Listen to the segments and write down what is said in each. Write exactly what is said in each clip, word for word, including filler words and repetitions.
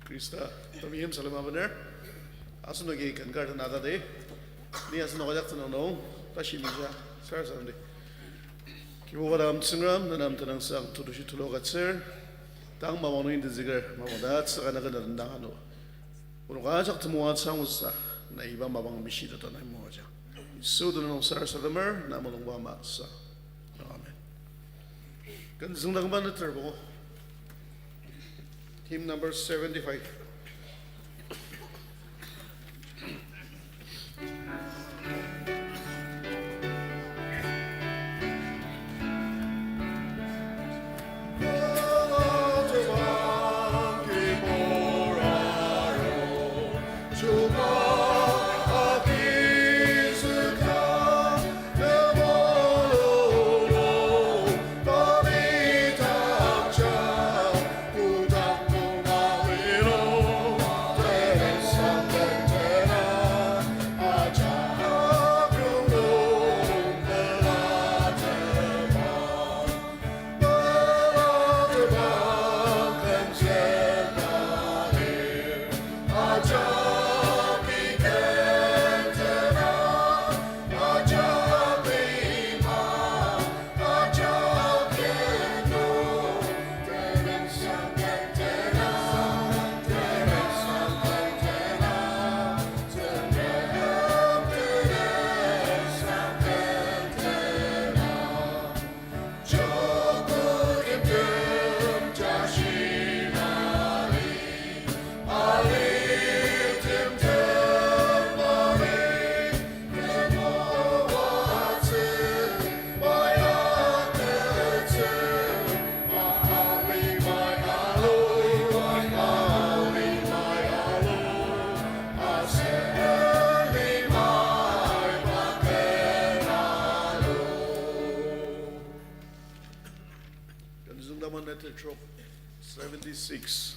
Khrista temeim salem abener. Asenoki ken kar tena tadi. Ni asenok ajak tenüng nung tashi mija sarasademdi. Kibuba dang Tsüngrem, na nem tenüngsang tetushi tulu agütsür. Tang mapang nung indezüker, mapang ta tsüka na kena tendang ano. Onok ajak temoatsü angusa, na iba mapang mishiteta nai moaja. Yisu tenüng nung sarasademer, na mulungba ama sa. Amen. Ken züngdangba neter bongo. Hymn number seventy-five. Ken züngdangba neter trok, seventy-six.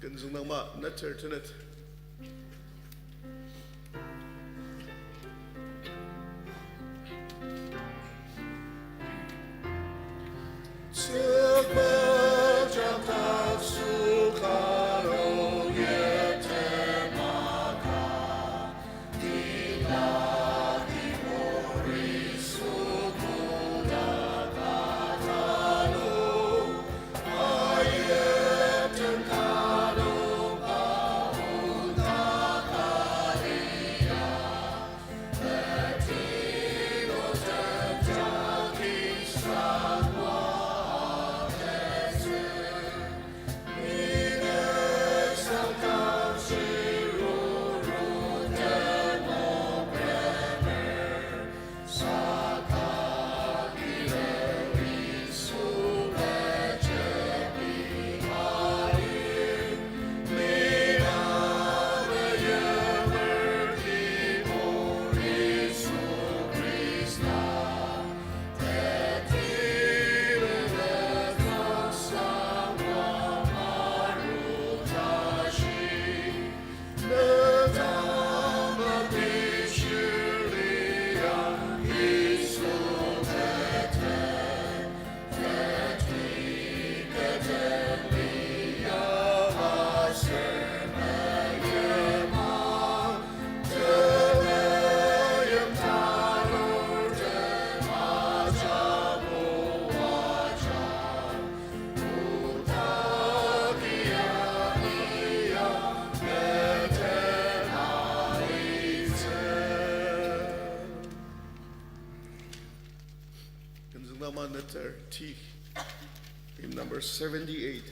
Ken züngdangba neter tenet. Another T, hymn number seventy-eight.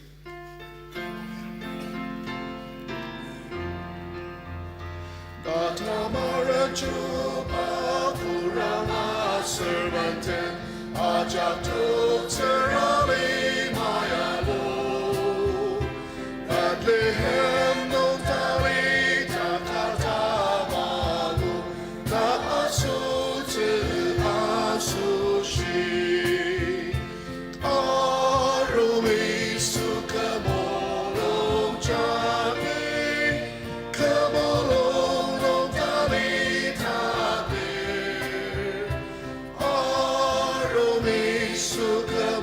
Tatamara chuba kuranga servante, ajak tuktsür ali mayalo. Bethlehem nung tali takar tamalu, ta asotsü asoshi. Arung Yisu kü mulung jagi, kü mulung nung tali tapir. Arung Yisu kü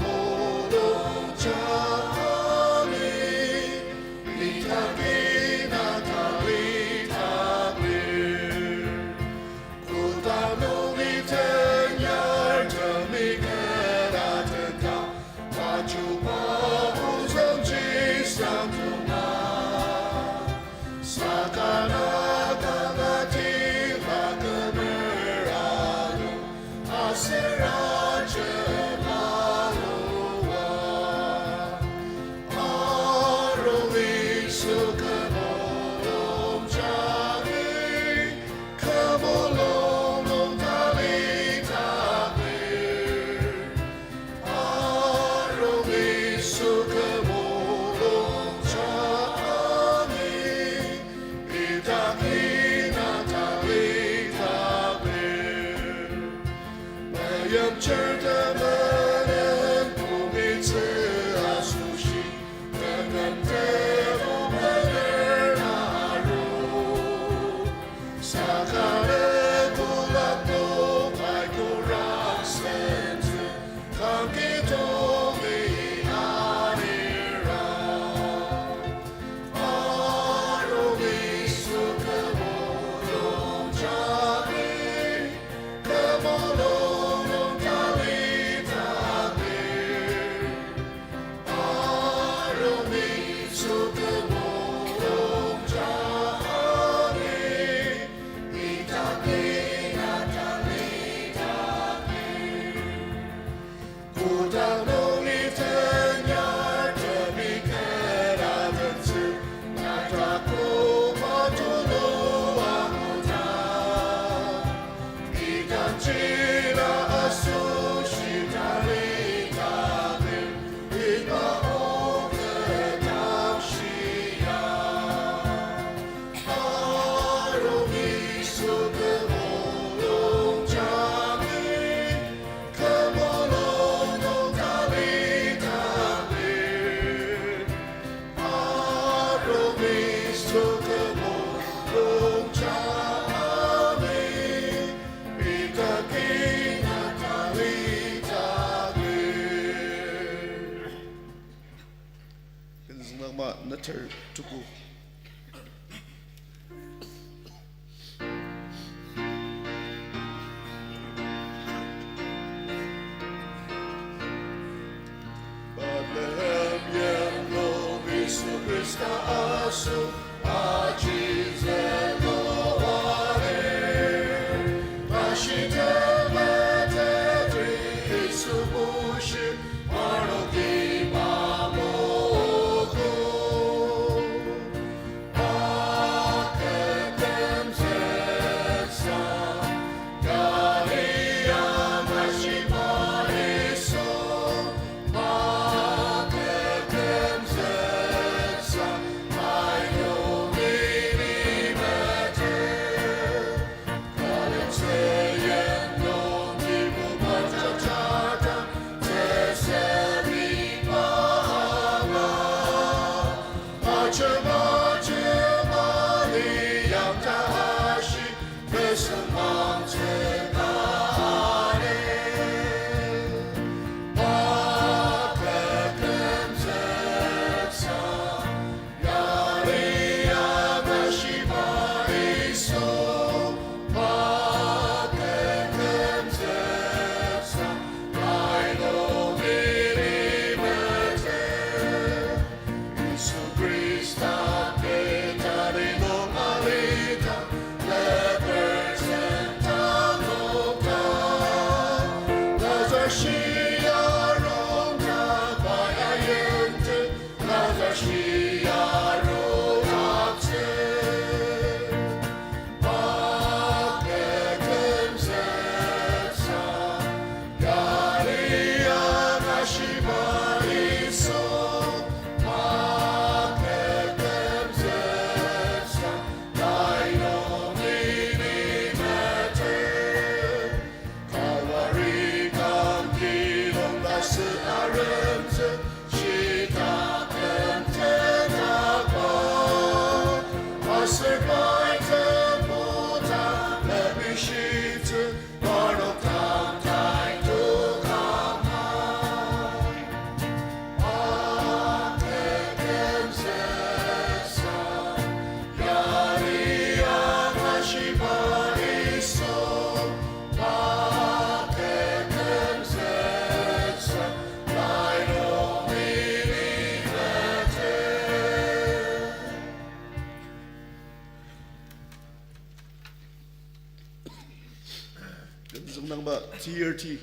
Züngnangba T R T,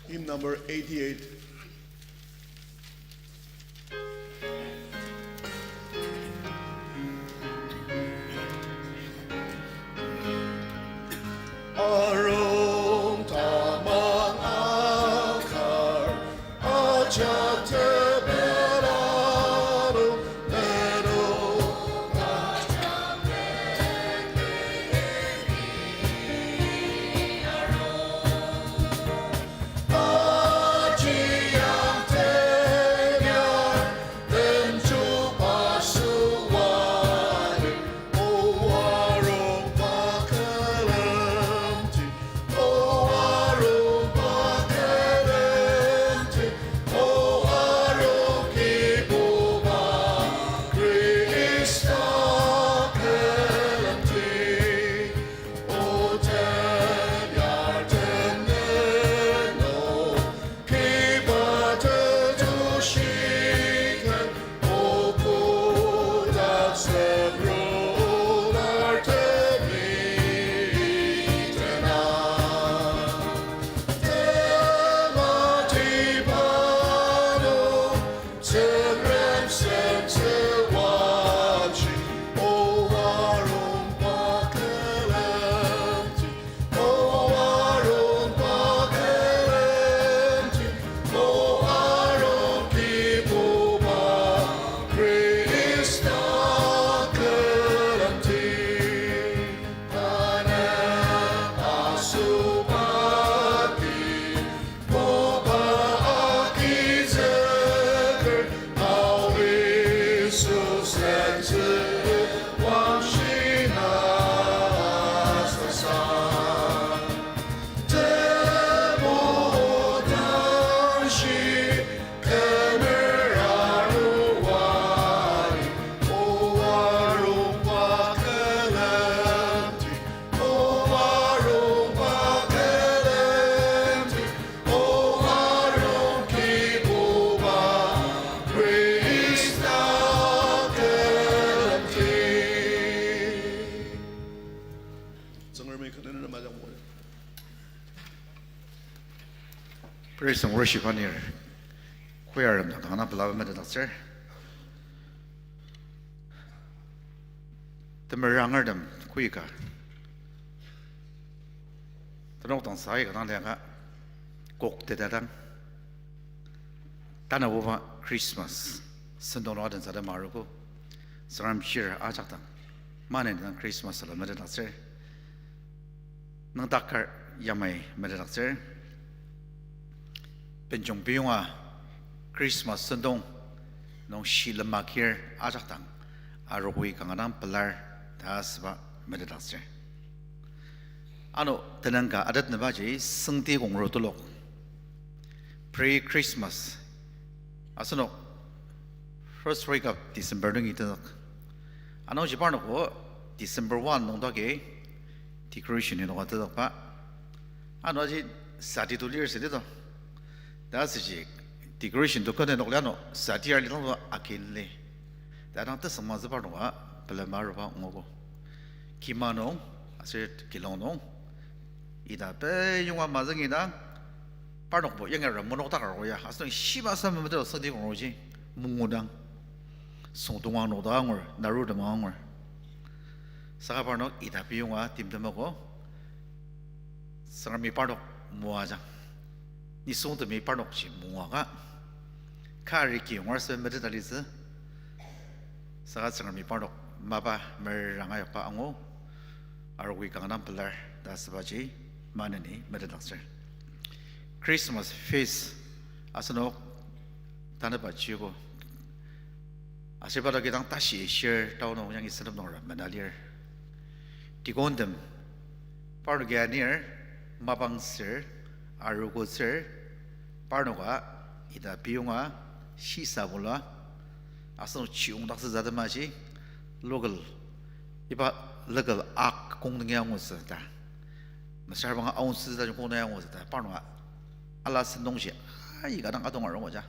hymn number eighty-eight. Arung tamang akar, ajak tebela ro, nero. Tsüngremi kü nung majang mo. Praise and worship anir. Choir rem dang kanga pelaba metetdaktsür. Temerangertem koika. Tenok dang sai ka dang liaka. Kok teta dang. Tanabuba Christmas sentong nung adentsü ta maruko, Tsüngrem shir ajak dang, maneni dang Christmas ala metetdaktsür. Nüngdaker yamai metetdaktsür. Benjong biyonga Christmas sentong nung shilem akir ajak dang, arogoi kanga dang pelar ta asüba metetdaktsür. Ano tenüng ka atetnübaji süngti kongro telok. Pre-Christmas. Asenok first week of December nungi tenzük. Anungji parnoko December one nungdagi decoration inoka tenzükba. Ano aji sati to lir sidi to. Ta asüji decoration to kene nokli ano sati arli dang to akin li. Ta dang tesüngmazü parnoka pelema aruba nguogo. Kima nung, aser kilong nung, ita peyonga mazüngi dang, parnokbo yangi remonok takar oya, asenok shiba sa memetet süngti kongroji, mungudang, süngdongang nokdaka angur, narutem angur. Saka parnok ita peyonga timtem ako, Tsüngremi parnok moajang. Nisungtemi parnokji moaka. Kari ki yongar sü metet alitsü. Saka Tsüngremi parnok mapa meranga yokba angu. Arogoi kanga dang pelar ta asübaji maneni metetdaktsür. Christmas feast asenok tanüba chiyoko. Aser parnoki dang tashi shir tao nung yangi senep nung rem mena lir. Deacontem, parnoki anir, mapang sür, arogotsür, parnoka, ita piyonga, shisa bula, asenok chiyongdaktsü zatemaji, local, iba local ak kong nungi angutsü ta. Mesüra banga aontsü ta kong nungi angutsü ta, parnoka, ala sentongji, aika dang adong arung aja.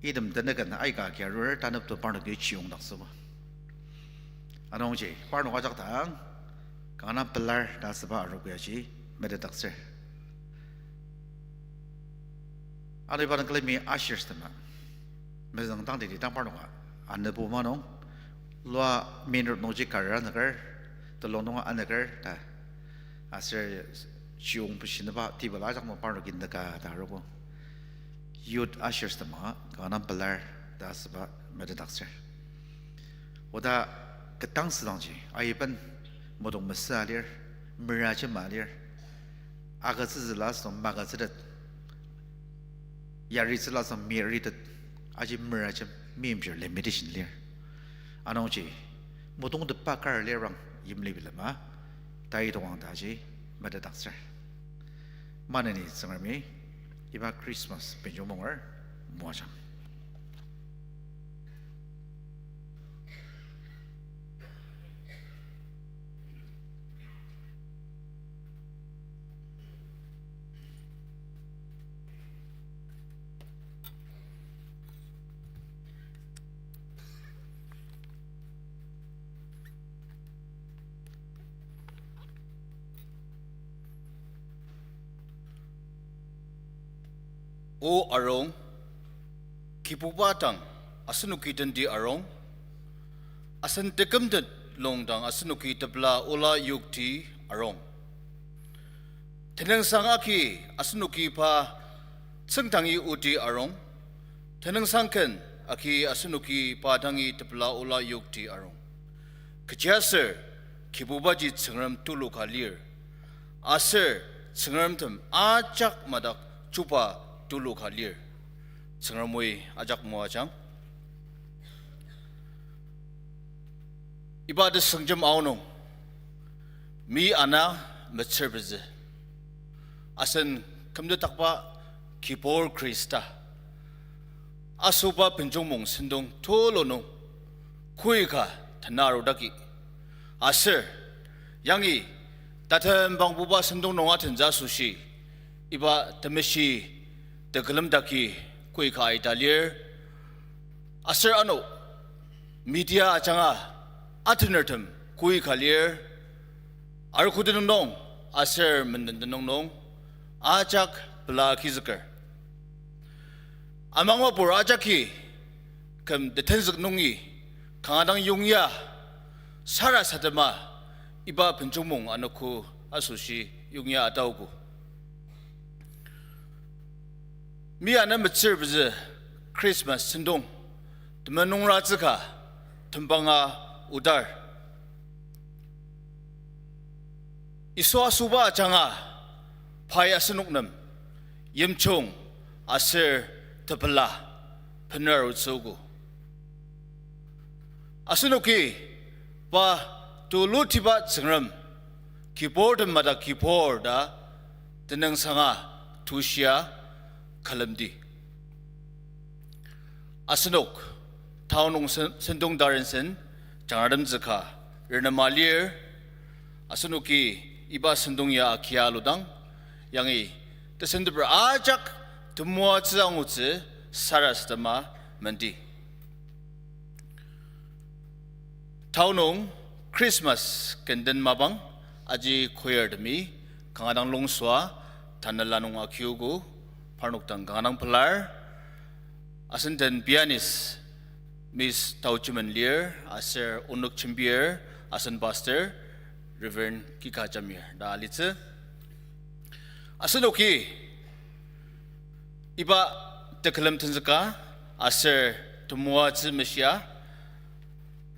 Item tenüken aika agi arur tanepto parnoki chiyongdaktsüba. Anungji parnok ajak dang kanga pelar ta asüba arogo yaji metetdaktsür. Ano iba dang külemi ushers tema mezüng tangtiti dang parnoka anepuma nung lua main road nungji kari anüker, telung nunga anüker ta aser chiyong beshinaba tibela ajak nung parnoki nüka ta arogo. Youth ushers tema kanga pelar ta asüba metetdaktsür. Oda ketang südangji aiben modong mesüa lir, merajema lir. Agütsütsüla song magütsütet, yaritsüla song meritet, aji merajem meimchir limitation lir. Anungji, modongtepba kar lirang yimli bilema, tai tongwang ta aji metetdaktsür. Maneni Tsüngremi, iba Christmas benjong monger moajang. O arung, Kibuba dang asenoki tendi arung, asen tekümtet lungdang asenoki tepela ola yokti arung. Tenüngsang agi asenoki pa tsüngdangi oti arung, tenüngsang ken agi asenoki pa dangi tepela ola yokti arung. Kechiaser Kibubaji Tsüngrem tulu ka lir, aser tsüngremtem ajak madak chuba tulu ka lir. Tsüngremi ajak moajang. Iba tesüngjem aonung, mi ana metsür pezü, asen kümtetdakba Kibur Khrista asoba benjongmong sentong tulu nung koika tena arudaki, aser yangi tatembangbuba sentong nung atentsü asoshi, iba temeshi tekülemdaki koika aita lir. Aser ano media ajanga atenertem koika lir. Arogo tenüng nung aser menden tenüng nung ajak pela agizüker. Amangba pur ajaki küm tetenzük nungi kanga dang yongya sarasadema iba benjongmong anogo asoshi yongya ataogo. Mi ana metsür pezü Christmas sentong temenen nungratsüka tembanga odar. Yisu asoba ajanga pai asenok nem yimjung aser tepela bener arutsüogo. Asenoki pa tulutiba Tsüngrem, Kiburtem madak Kibur ta tenüngsanga tushia külemdi. Asenok tao nung sen-, sentong tarensen jangratemtsü ka renema lir. Asenoki iba sentong ya akia aludang, yangi tesenteper ajak temoatsü angutsü sarasadema mendi. Tao nung Christmas kenden mapang aji choirtemi kanga dang longsua tanela nung akiogo, parnok dang kanga dang pelar. Asen den pianist Miss Taochimen lir, aser onok jembir asen pastor Reverend Kika Jamir ta alitsü. Asenoki iba tekülem tenzüka aser temoatsü meshia,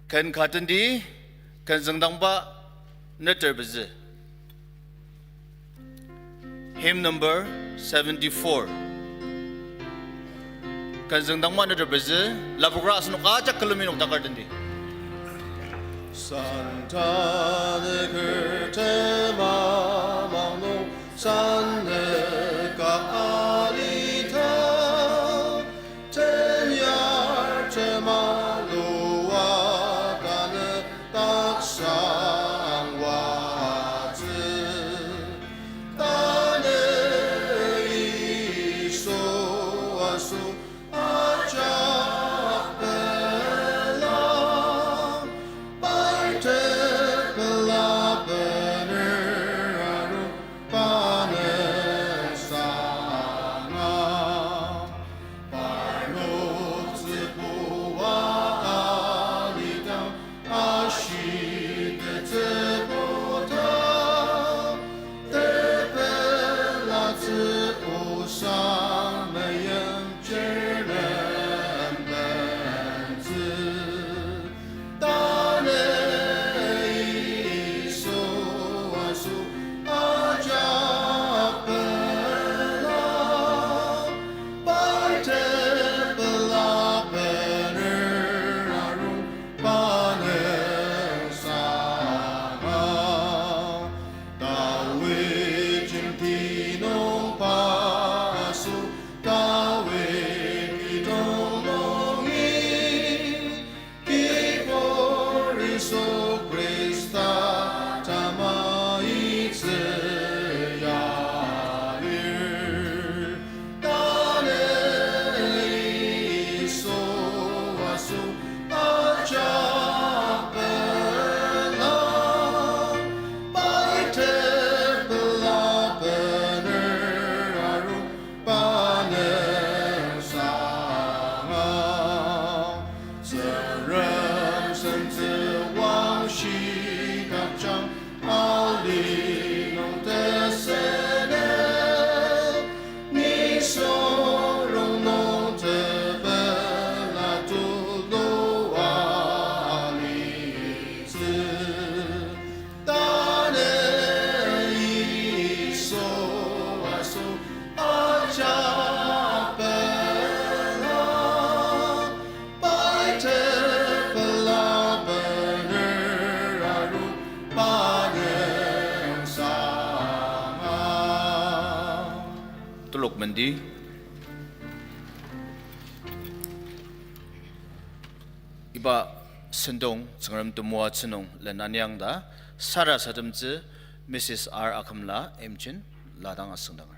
ken ka tendi, ken züngdangba neter pezü. Hymn number seventy-four. Ken züngdang maneni pezü, lapogra asenok ajak külemi nokdaker tendi. Santa nüker tema manung, santa ka alita, tenyar tema lua tanü taksang watsü. Tanü Yisu aso ajak pela, pai tepela bener aru pa nü sanga. Parnok tsübua alidang ashi tetsübu ta, tepelatsü osang meimchir nem bentsü. Tanü Yisu aso ajak pela, pai tepela bener aru pa nü sanga. Dawid jenti nung pa aso, Dawid kidong nungi, Kibur Yisu Khrista tamaitsü ya lir. Tanü Yisu aso ajak pela, pai tepela bener aru pa nü sanga. Tsüngrem sentsü wangshi kakjang ali nung tesene, nisung rongnung tepela tulu alitsü. Tanü Yisu aso ajak pela, pai tepela bener aru pa nü sanga. Telok mendi. Iba sentong Tsüngrem temoatsü nung lenaniang ta sarasademtsü Missus R Akümla Imchen ladang asüngdanger.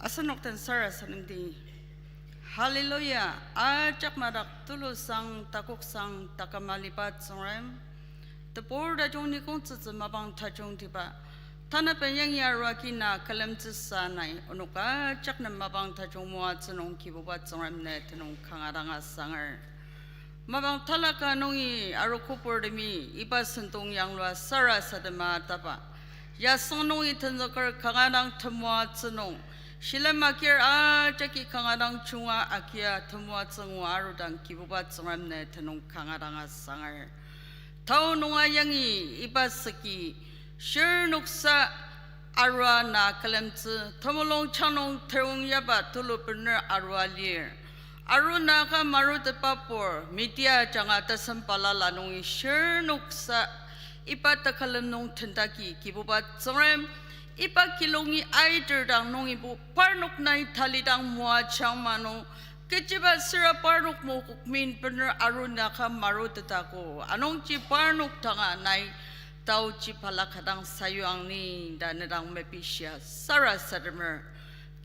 Asenok den sarasademdi. Hallelujah, ajak madak tulusang, takoksang, taküm aliba Tsüngrem. Tebur tajung nikong tsütsü mapang tajungtiba. Tanaben yangi arua kina külemtsüsa nai onok ajak nem mapang tajung moatsü nung Kibuba Tsüngrem ne tenüng kanga dang asanger. Mapang talaka nungi arogo purtemi iba sentong yanglua sarasadema taba. Yaseng nungi tenzüker kanga dang temoatsü nung, shilem akir ajaki kanga dang junga akia temoatsü ngua arudang Kibuba Tsüngrem ne tenüng kanga dang asanger. Tao nunga yangi iba süki shirnoksa arua na külemtsü, temulung chanung terung yaba tulu bener arua lir. Aru naka marutetba pur, media ajanga tasem balala nungi shirnoksa iba tekülem nung tendaki Kibuba Tsüngrem, iba kilongi aiter dang nungibo parnok nai talidang moajang ma nung, kechiba süra parnok mokok min bener aru naka marutetago, anungji parnok tanga nai taoji balaka dang sayuang ni ta ne dang mepishia sarasademer.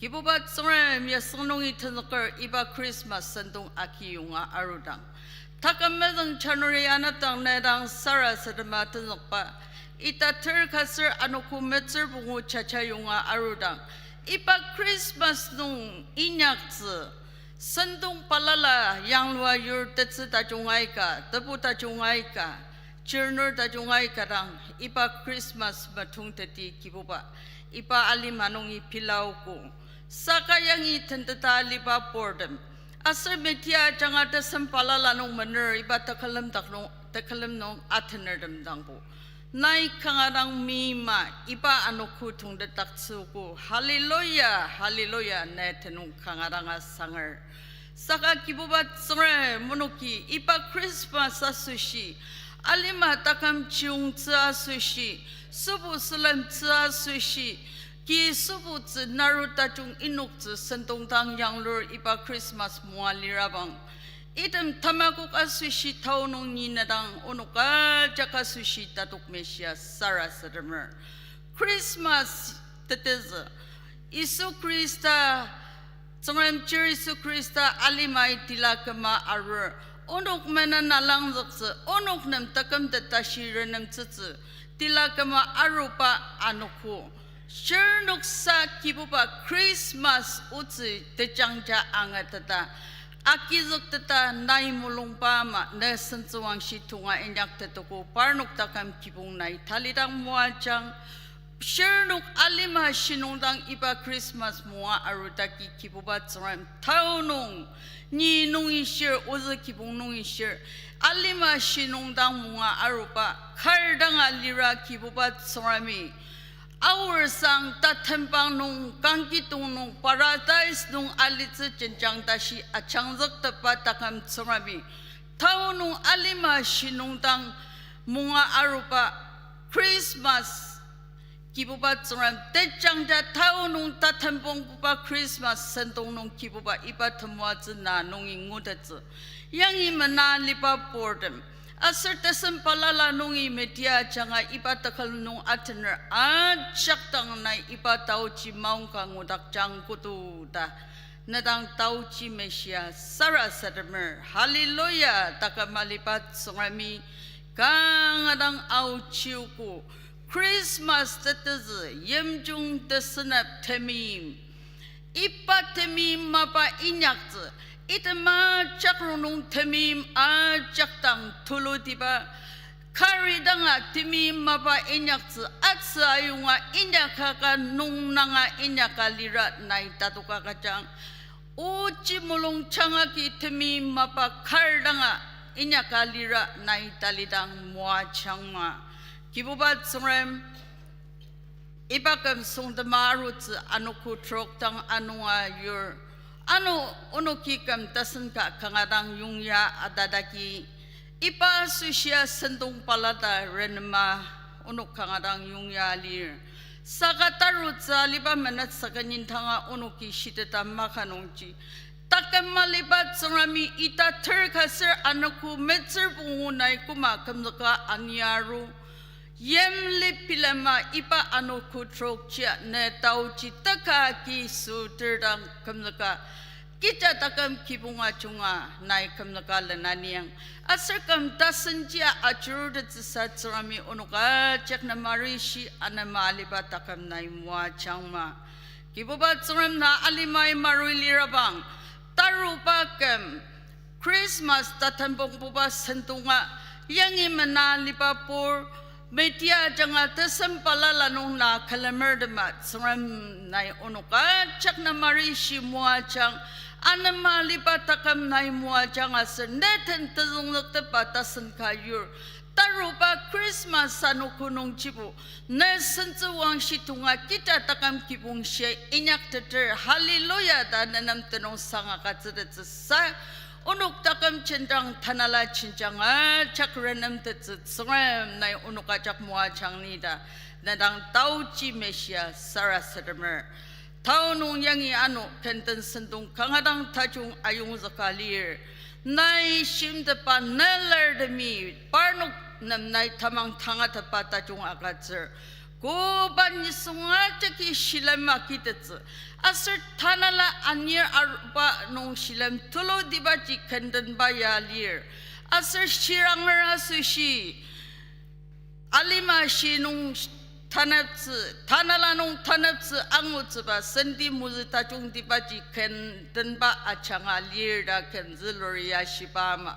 Kibuba Tsüngrem, yaseng nungi tenzüker iba Christmas sentong akiyonga arudang, taküm mezüng January anepdang ne dang sarasadema tenzükba, ita ter ka ser anogo metsür pungu jaja yonga arudang, iba Christmas nung inyaktsü sentong balala yanglua yur tetsü tajung aika, tebu tajung aika, chirnur tajung aika dang iba Christmas metongteti Kibuba. Iba alima nungi pilaogo. Saka yangi tenteta aliba purtem, aser media ajanga tesem balala nung mener iba tekülem dak nung, tekülem nung atenertem dangbo, nai kanga dang meima iba anogo tongtetdaktsüogo. Hallelujah, hallelujah, ne tenüng kanga dang asanger. Saka Kibuba Tsüngrem, onoki iba Christmas asoshi, alima taküm chiyungtsü asoshi, sübu sülemtsü asoshi, ki sübutsü naru tajung inoktsü sentong dang yanglur iba Christmas moa lirabang, item tamakok asoshi tao nung ni ne dang onok ajak asoshi tatok meshia sarasademer. Christmas tetezü, Yisu Khrista, Tsüngrem chir Yisu Khrista alimai tila küma arur, onok menen alangzüktsü, onok nem takümtet tashi renemtsütsü, tila küma aruba anogo. Shirnoksa Kibuba Christmas otsü tejangja angateta, agizükteta nai mulungba ama ne sentsüwangshi tonga inyaktetogo. Parnok taküm kibong nai talidang moajang. Shirnok alima shinungdang iba Christmas moa arudaki Kibuba Tsüngrem tao nung, ni nungi shir, ozü kibong nungi shir, alima shinungdang moa aruba kar danga lira Kibuba Tsüngremi aor sang tatembang nung, kangkidong nung, paradise nung alitsü jenjang tashi ajangzüktepba taküm Tsüngremi tao nung alima shinungdang moa aruba Christmas Kibuba Tsüngrem tejangja tao nung tatembangbuba Christmas sentong nung Kibuba iba temoatsü na nungi ngutettsü. Yangi mena aliba purtem, aser tesem balala nungi media ajanga iba tekülem nung atener ajak dang nai iba taoji maongka ngudakjang koda ta ne dang taoji meshia sarasademer. Hallelujah, taküm aliba Tsüngremi kanga dang aochiogo. Christmas tetezü yimjung tesünep temeim. Iba temeim mapa inyaktsü, item ajak rongnung temeim ajak dang tulutiba, kari danga temeim mapa inyaktsü, atsü ayonga inyaka ka nungnanga inyaka lira nai tatoka kajang. Ochi mulung changaki temeim mapa kar danga inyaka lira nai talidang moajangma. Kibuba Tsüngrem, iba küm süngdema arutsü anogo trok dang anunga yur. Ano onoki küm tasen ka kanga dang yongya atadaki, iba asoshia sentong balala renema onok kanga dang yongya lir. Saka tarutsü aliba menetsü ka nintanga onoki shiteta maka nungji, taküm aliba Tsüngremi ita ter ka ser anogo metsür pungu nai koma kümzüka aniaru. Yimli bilema iba anogo trokjia ne taoji teka ki süter dang kümzüka, kecha taküm kibong ajunga nai kümzüka lenaniang. Aser küm tasenjia ajurutettsüsa Tsüngremi onok ajak nem arishi anema aliba taküm nai moajangma. Kibuba Tsüngrem, na alimai marui lirabang, taruba küm Christmas tatembongbuba sentonga, yangi mena aliba pur, media ajanga tesem balala nung na külemertema Tsüngrem, nai onok ajak nem arishi moajang, anema aliba taküm nai moajang aser ne den tezüngzüktepba tasen ka yur. Taruba Christmas anogo nungjibo, ne sentsüwangshi tonga kecha taküm kibong shia inyakteter, hallelujah ta ne nem tenüngsang agütsütettsüsa, onok taküm jenjang tanela jenjang ajak renemtettsü Tsüngrem, nai onok ajak moajang ni ta ne dang taoji meshia sarasademer. Tao nung yangi ano kenden sentong kanga dang tajung ayongzüka lir. Nai shimtetba nelertemi parnok nem nai tamang tangatetba tajung agütsür. Koba nisung ajaki shilem agitettsü, aser tanela anir aruba nung shilem tulutibaji kendenba ya lir. Aser shiranger asoshi alima shi nung taneptsü, tanela nung taneptsü angutsüba senti mozü tajungtibaji kendenba ajanga lir ta ken zülur ya shiba ama.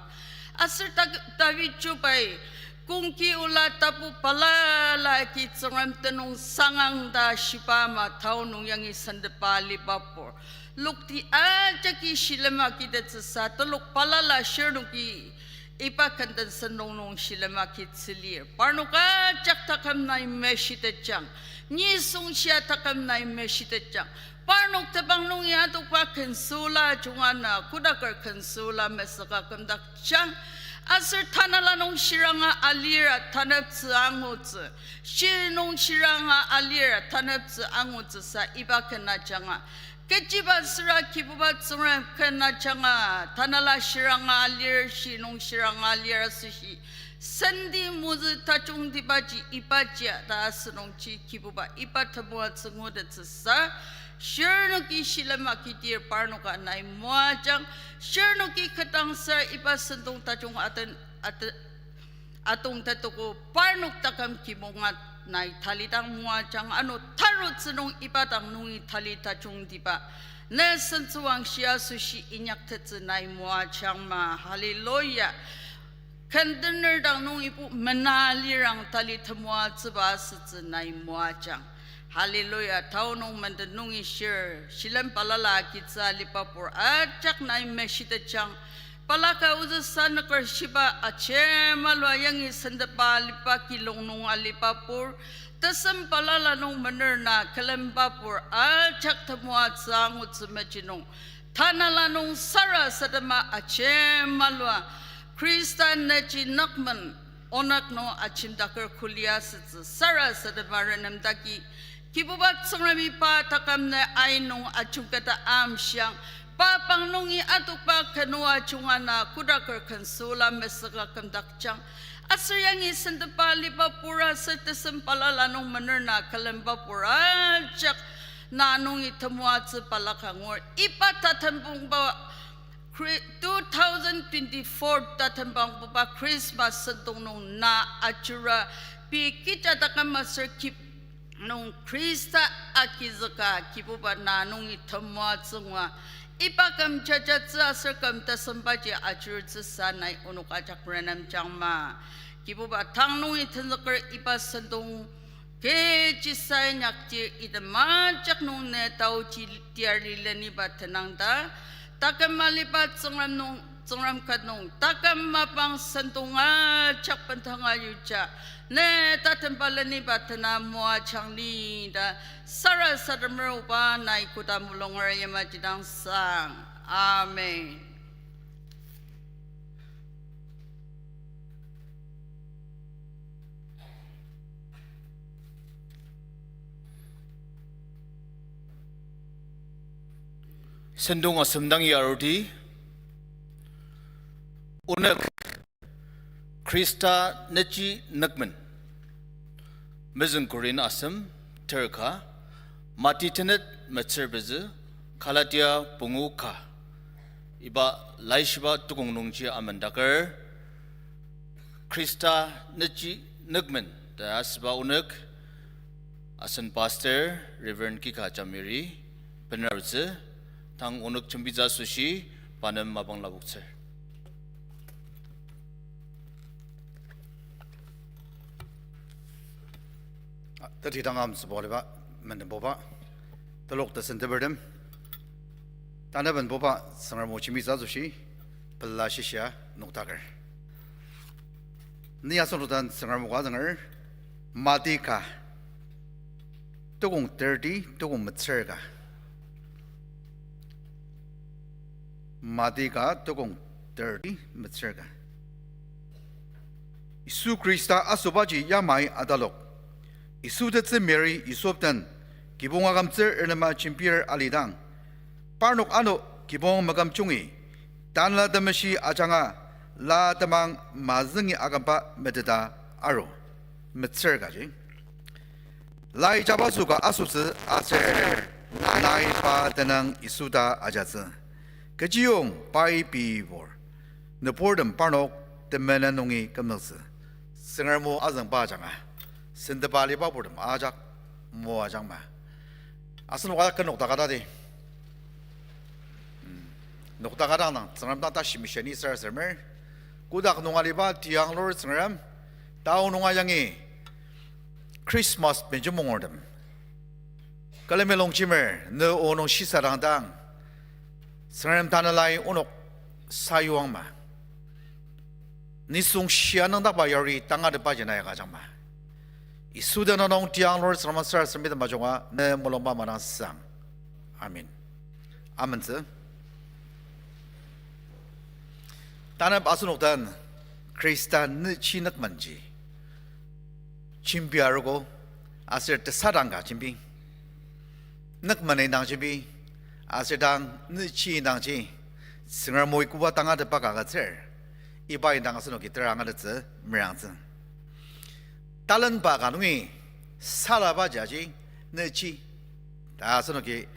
Aser ta-, David chubai, Kongki ola tapu balala agi Tsüngrem tenüng sangang ta shiba ama tao nung yangi sentepa aliba pur, lokti ajaki shilem agitettsüsa telok balala shirnoki iba kenden sentong nung shilem agitsü lir. Parnok ajak taküm nai meshitetjang. Nisung shia taküm nai meshitetjang. Parnok tebang nungi adokba ken süla junga na kodaker ken süla mesüka kümdakjang. Aser tanela nung shiranga alira taneptsü angutsü, shi nung shiranga alira taneptsü angutsüsa iba ken ajanga kechiba süra Kibuba Tsüngrem ken ajanga, tanela shiranga alir, shi nung shiranga alir asoshi senti mozü tajungtibaji ibaji ta asünungji Kibuba iba temoatsü ngutettsüsa, shirnoki shilem agidir parnoka nai moajang. Shirnoki ketdangsar iba sentong tajung aten, ate- atong tetogo parnok taküm kimonga nai talidang moajang. Ano tarutsü nung iba dang nungi tali tajungtiba ne sentsüwangshi asoshi inyaktettsü nai moajangma. Hallelujah. Kendener dang nungibo mena lirang tali temoatsüba asütsü nai moajang. Hallelujah. Tao nung menden nungi shir, shilem balala agitsü aliba pur ajak nai meshitetjang. Balaka ozüsa nüker shiba ajemalua yangi sentepa aliba kilong nung aliba pur, tesem balala nung mener na külemba pur ajak temoatsü angutsü meji nung, tanela nung sarasadema ajemalua Khrista neji nükmen onük nung ajemdaker kuli asütsü sarasadema renemdaki Kibuba Tsüngremi pa taküm nai ain nung ajungketa amshiang, pa pang nungi adokba kenu ajunga na kodaker ken süla mesüka kümdakjang. Aser yangi sentepa aliba pur aser tesem balala nung mener na külemba pur ajak na nungi temoatsü balaka ngur. Iba tatembangba Khri-, two thousand twenty-four tatembangbuba Christmas sentong nung na ajura pei kecha taküm aser kip nung Khrista agizüka Kibuba na nungi temoatsü ngua. Iba küm jajatsü aser küm tesembaji ajurtsüsa nai onok ajak renemjangma. Kibuba tang nungi tenzüker iba sentong kechisa inyakdir item ajak nung ne taoji tiari leniba tenang ta, taküm aliba Tsüngrem nung, Tsüngrem ket nung taküm mapang sentong ajak bendanga yuja ne tatemba leniba tena moajang ni ta sarasademer oba nai koda mulunger yamaji dang sang. Amen. Sentong asem dang ya aruti, onük Khrista neji nükmen. Mezüng Korin asem terka, Mati tenet metsür pezü, Galatia pungu ka. Iba laishiba tukong nungji amendaker, Khrista neji nükmen ta asüba onük, asen Pastor Reverend Kika Jamiri benarutsü, tang onük jembitsü asoshi pa nem mapang lapoktsür. Teti dang amtsübo aliba, mendenboba, telok tesentepertem, tanabenboba Tsüngrem o jembitsü asoshi pela shishia noktaker. Ni asenok den Tsüngrem o ka azünger, Mati ka, tukong thirty, tukong metsür ka. Mati ka tukong thirty metsür ka. Yisu Khrista asobaji yamai atalok. Yisu tetsü Mary Yosep den kibong akümtsür renema jembir alidang, parnok ano kibong makümjungi Tanela Temeshi ajanga la temang mazüngi akümba meteta aru. Metsür kaji. Lai jabaso ka asotsü aser nai pa tenüng Yisu ta ajatsü. Kechiyong pai pibur, nüburtem parnok temenen nungi kümnütsü. Tsüngrem o azüngba ajanga sentepa aliba purtem ajak moajangma. Asenok ajak kü nokdaka tadi. Nokdaka dang dang Tsüngrem dang tashi mishia ni sarasademer. Kotak nung aliba tianglur Tsüngrem, Tao nung ayangi Christmas benjong mungertem, külemi longjemer ne o nung shisadang dang, Tsüngrem Tanelai onok sayuangma. Nisung shia nüngdakba yari tangatetba jena yaka jangma. Yisu tenüng nung tiang lur Tsüngrem sarasadem ajunga ne mulungba madang sang. Amen. Amentsü. Tanep asenok den Khrista nüchi nükmenji jembi arogo, aser tesadang ka jembi. Nükmen indang jembi, aser dang nüchi indangji, Tsüngrem o ikoba tangatetba ka agütsür, iba indang asenoki tera angatettsü merangtsü. Talenba ka nungi salaba jaji nüchi ta asenoki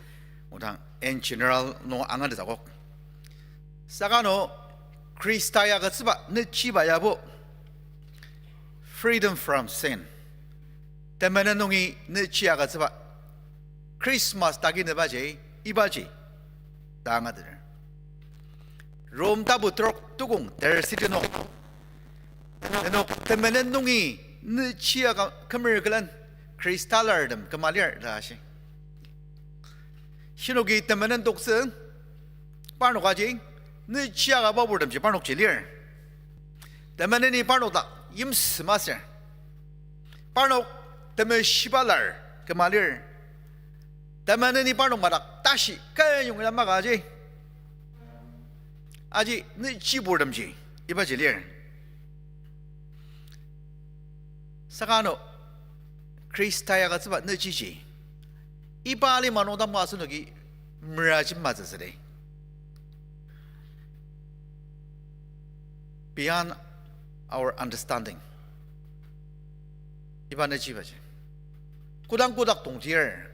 odang in general nung angatettsü akok. Saka ano Khrista ya agütsüba nüchiba yabo, freedom from sin. Temenen nungi nüchi agütsüba. Christmas tagi nübaji, ibaji ta angateter. Rom tapu trok tukong tersiti nung, nenok temenen nungi nüchi aka kümer külen Khristalartem küma lir ta ashi. Shinoki temenen toktsü, parnok aji nüchi aka baburtemji parnokji lir. Temeneni parnok dak yimsü masür. Parnok temeshiba lar küma lir. Temeneni parnok madak tashi kenyongi la maka aji, aji nüchiburtemji ibaji lir. Saka ano Khrista ya agütsüba nüchiji iba alima nung dang asenoki meraji matsütsüdi. Beyond our understanding. Iba nüchibaji kodang kodak tongtir,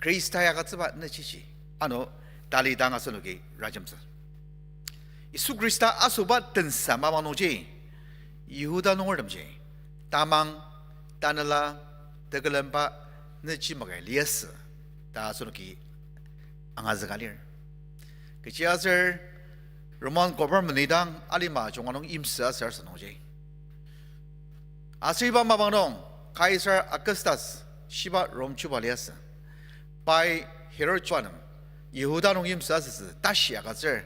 Khrista ya agütsüba nüchiji ano talidang asenoki rajemtsü. Yisu Khrista asoba tensa mapang nungji, Yihuda nungertemji tamang, tanela, tekülemba nüchi makai liasü ta asenoki angazüka lir. Kechiaser Roman government idang alima junga nung yimsü asür asünungji, aser iba mapang nung Kaisar Augustus shiba Rom chuba liasü. Pai Herod chuba nem Yihuda nung yimsü asütsü tashi agütsür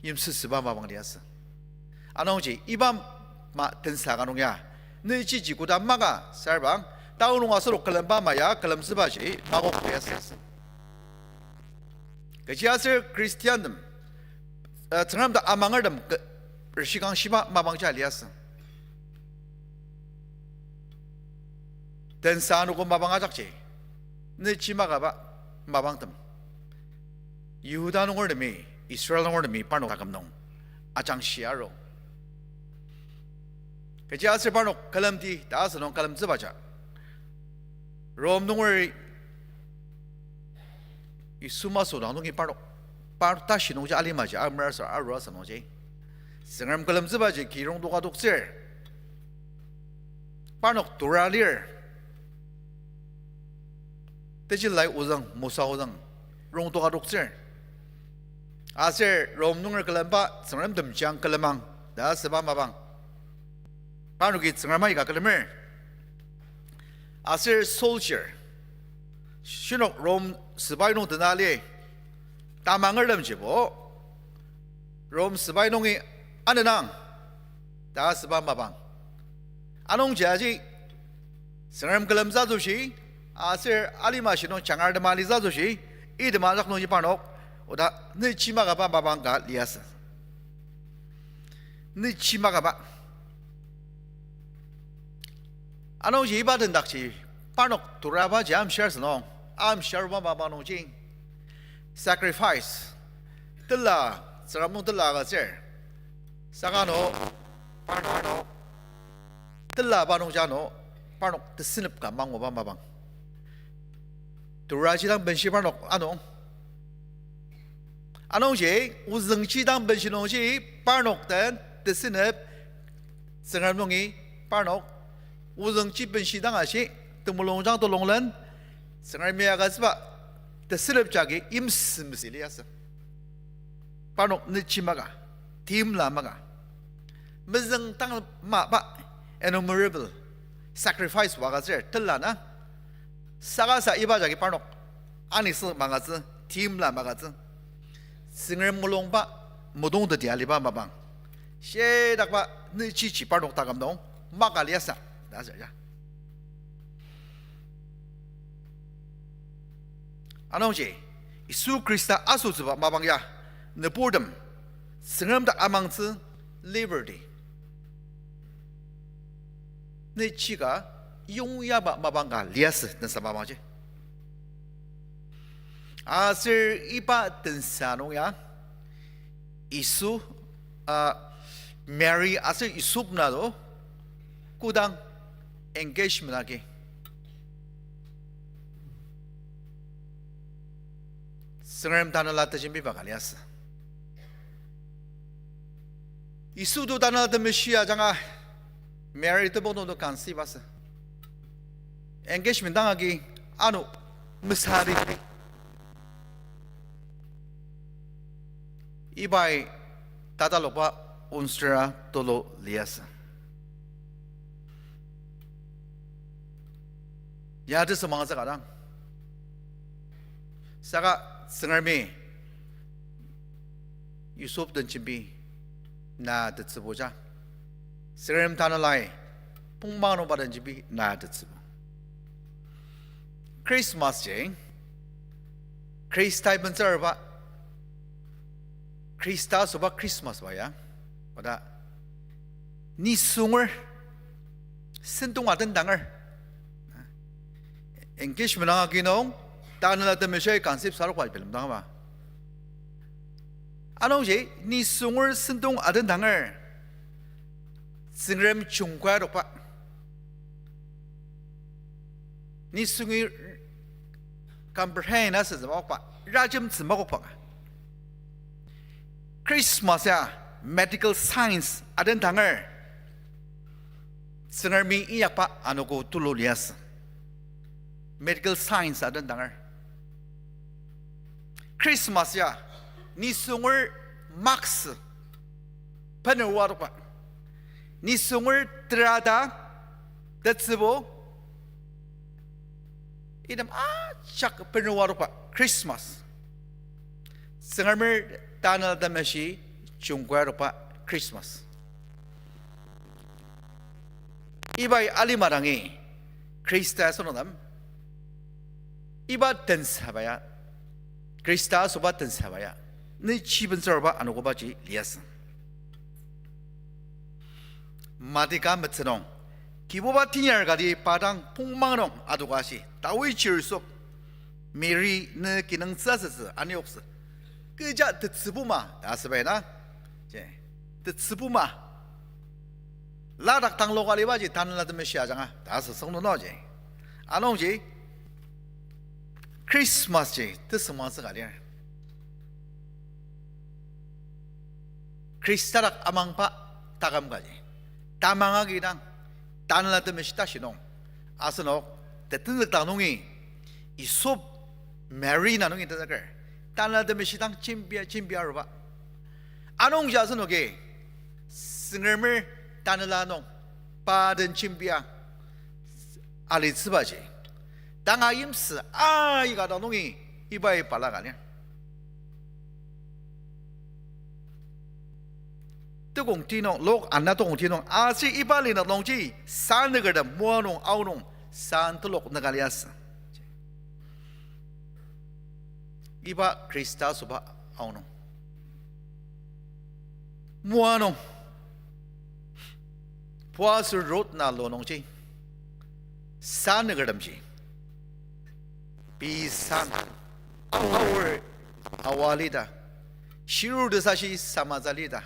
yimsüsüba mapang liasü. Anungji iba ma tensa ka nung ya, nüchiji koda maka sarbang, tao nung asenok külemba ama ya külemtsübaji makok liasü. Kechiaser Christiantem, eh, Tsüngrem ta amangertem ke-, rishikang shiba mapangja liasü. Tensa anogo mapang ajakji, nüchi makaba mapangtem, Yihuda nungertemi, Israel nungertemi parnok taküm nung ajangshi aru. Kechiaser parnok külemdi ta asünung külemtsübaja, Rom nungeri Yisu masü dang nungi parnok, par tashi nungji alimaji amer asü aru asünungji, Tsüngrem külemtsübaji ki rongtoka toktsür. Parnok tura lir. Tejilai ozüng, Mosa ozüng, rongtoka toktsür. Aser Rom nunger külemba Tsüngrem temjiang külemang ta asüba mapang, parnoki Tsüngrem aika külemer. Aser soldier, shinok Rom sepai nung tena li, tamangertemjibo Rom sepai nungi anenang ta asüba mapang. Anungji aji Tsüngrem külemtsü asoshi, aser alima shi nung jangar tema alitsü asoshi, item ajak nungji parnok oda nüchi makaba mapang ka liasü. Nüchi makaba. Anungji iba tendakji parnok turabaji amshir asünung, amshir aruba mapang nungji sacrifice, tela, Tsüngrem nung tela agütsür. Saka ano parnok telaba nungji ano parnok tesünep ka manguba mapang. Turaji dang benshi parnok ano. Anungji, ozüngji dang benshi nungji parnok den tesünep, Tsüngrem nungi parnok ozüngji benshi dang ashi, temulungjang tulonglen, Tsüngremi agütsüba tesünep jagi yimsü mesü liasü. Parnok nüchi maka, timla maka, mezüng tang maba, innumerable sacrifice wa agütsür tela na. Saka sa iba jagi parnok anisü magütsü, timla magütsü. Tsüngrem mulungba, mudong teti aliba mapang, shitakba nüchichi parnok taküm nung maka liasü ta asür ya. Anungji, Yisu Khrista asotsüba mapang ya, nüburtem, Tsüngrem dak amangtsü liberty, nüchika yongyaba mapang ka liasü tensa mapangji. Aser iba tensa nung ya, Yisu, a, Mary aser Yusuf nado kodang engagement agi Tsüngrem tanela tejembiba ka liasü. Yisu to Tanela Temeshi ajanga Mary tebok nungto conceive asü. Engagement dang agi ano mesari. Ibai tatalokba onsera tulu liasü. Ya tesümangtsü ka dang. Saka Tsüngremi Yusuf den jembi na tetsübuja. Tsüngrem Tanelai pongmang nungba den jembi na tetsübu. Christmas ji, Khrista ibentsürba, Khrista asoba Christmas ba ya. Oda nisunger, sentong adendanger. Engagement anga kinung, Tanela Temeshi conceive sarokba bilemdang ba. Anungji, nisunger sentong adendanger, Tsüngrem jungkadokba. Nisungi comprehend asütsü makokba, rajemtsü makokba. Christmas ya medical science adendanger, Tsüngremi inyakba anogo tulu liasü. Medical science adendanger. Christmas ya nisunger mask bener oa adokba. Nisunger terata tetsübu item ajak bener oa adokba Christmas. Tsüngremer Tanela Temeshi jungkadokba Christmas. Ibai alima dangi Khrista asenok nem iba tensaba ya, Khrista asoba tensaba ya, nüchibentsürba anogobaji liasü. Mati ka metsü nung, Kibuba tenyar kati pa dang pongmang nung adoka shi, David chir Yusuf, Mary ne kinungtsü asütsü aniyoktsü, kecha tetsübu ma ta asübai na, je, tetsübu ma. Ladak tangloka alibaji Tanela Temeshi ajanga ta asü süngdonao ji. Anungji Christmas ji tesüngmangtsü ka lir. Khrista dak amangba taküm kaji tamang agi dang, Tanela Temeshi tashi nung, asenok tetenzükdang nungi, Yusuf, Mary na nungi tenzüker, Tanela Temeshi dang jembia, jembia aruba. Anungji asenoki Tsüngremer Tanela nung pa den jembia alitsübaji, tanga yimsü aika dang nungi ibai balaka lir. Tukong ti nung, Lok ana tukong ti nung, aser iba linük nungji, sanükertem moa nung, aonung, san telok nüka liasü. Iba Khrista asoba aonung. Moa nung, Boaz aser Ruth na lu nungji, sanükertemji, pei san, aor awa lita, shirur tesashi samaza lita,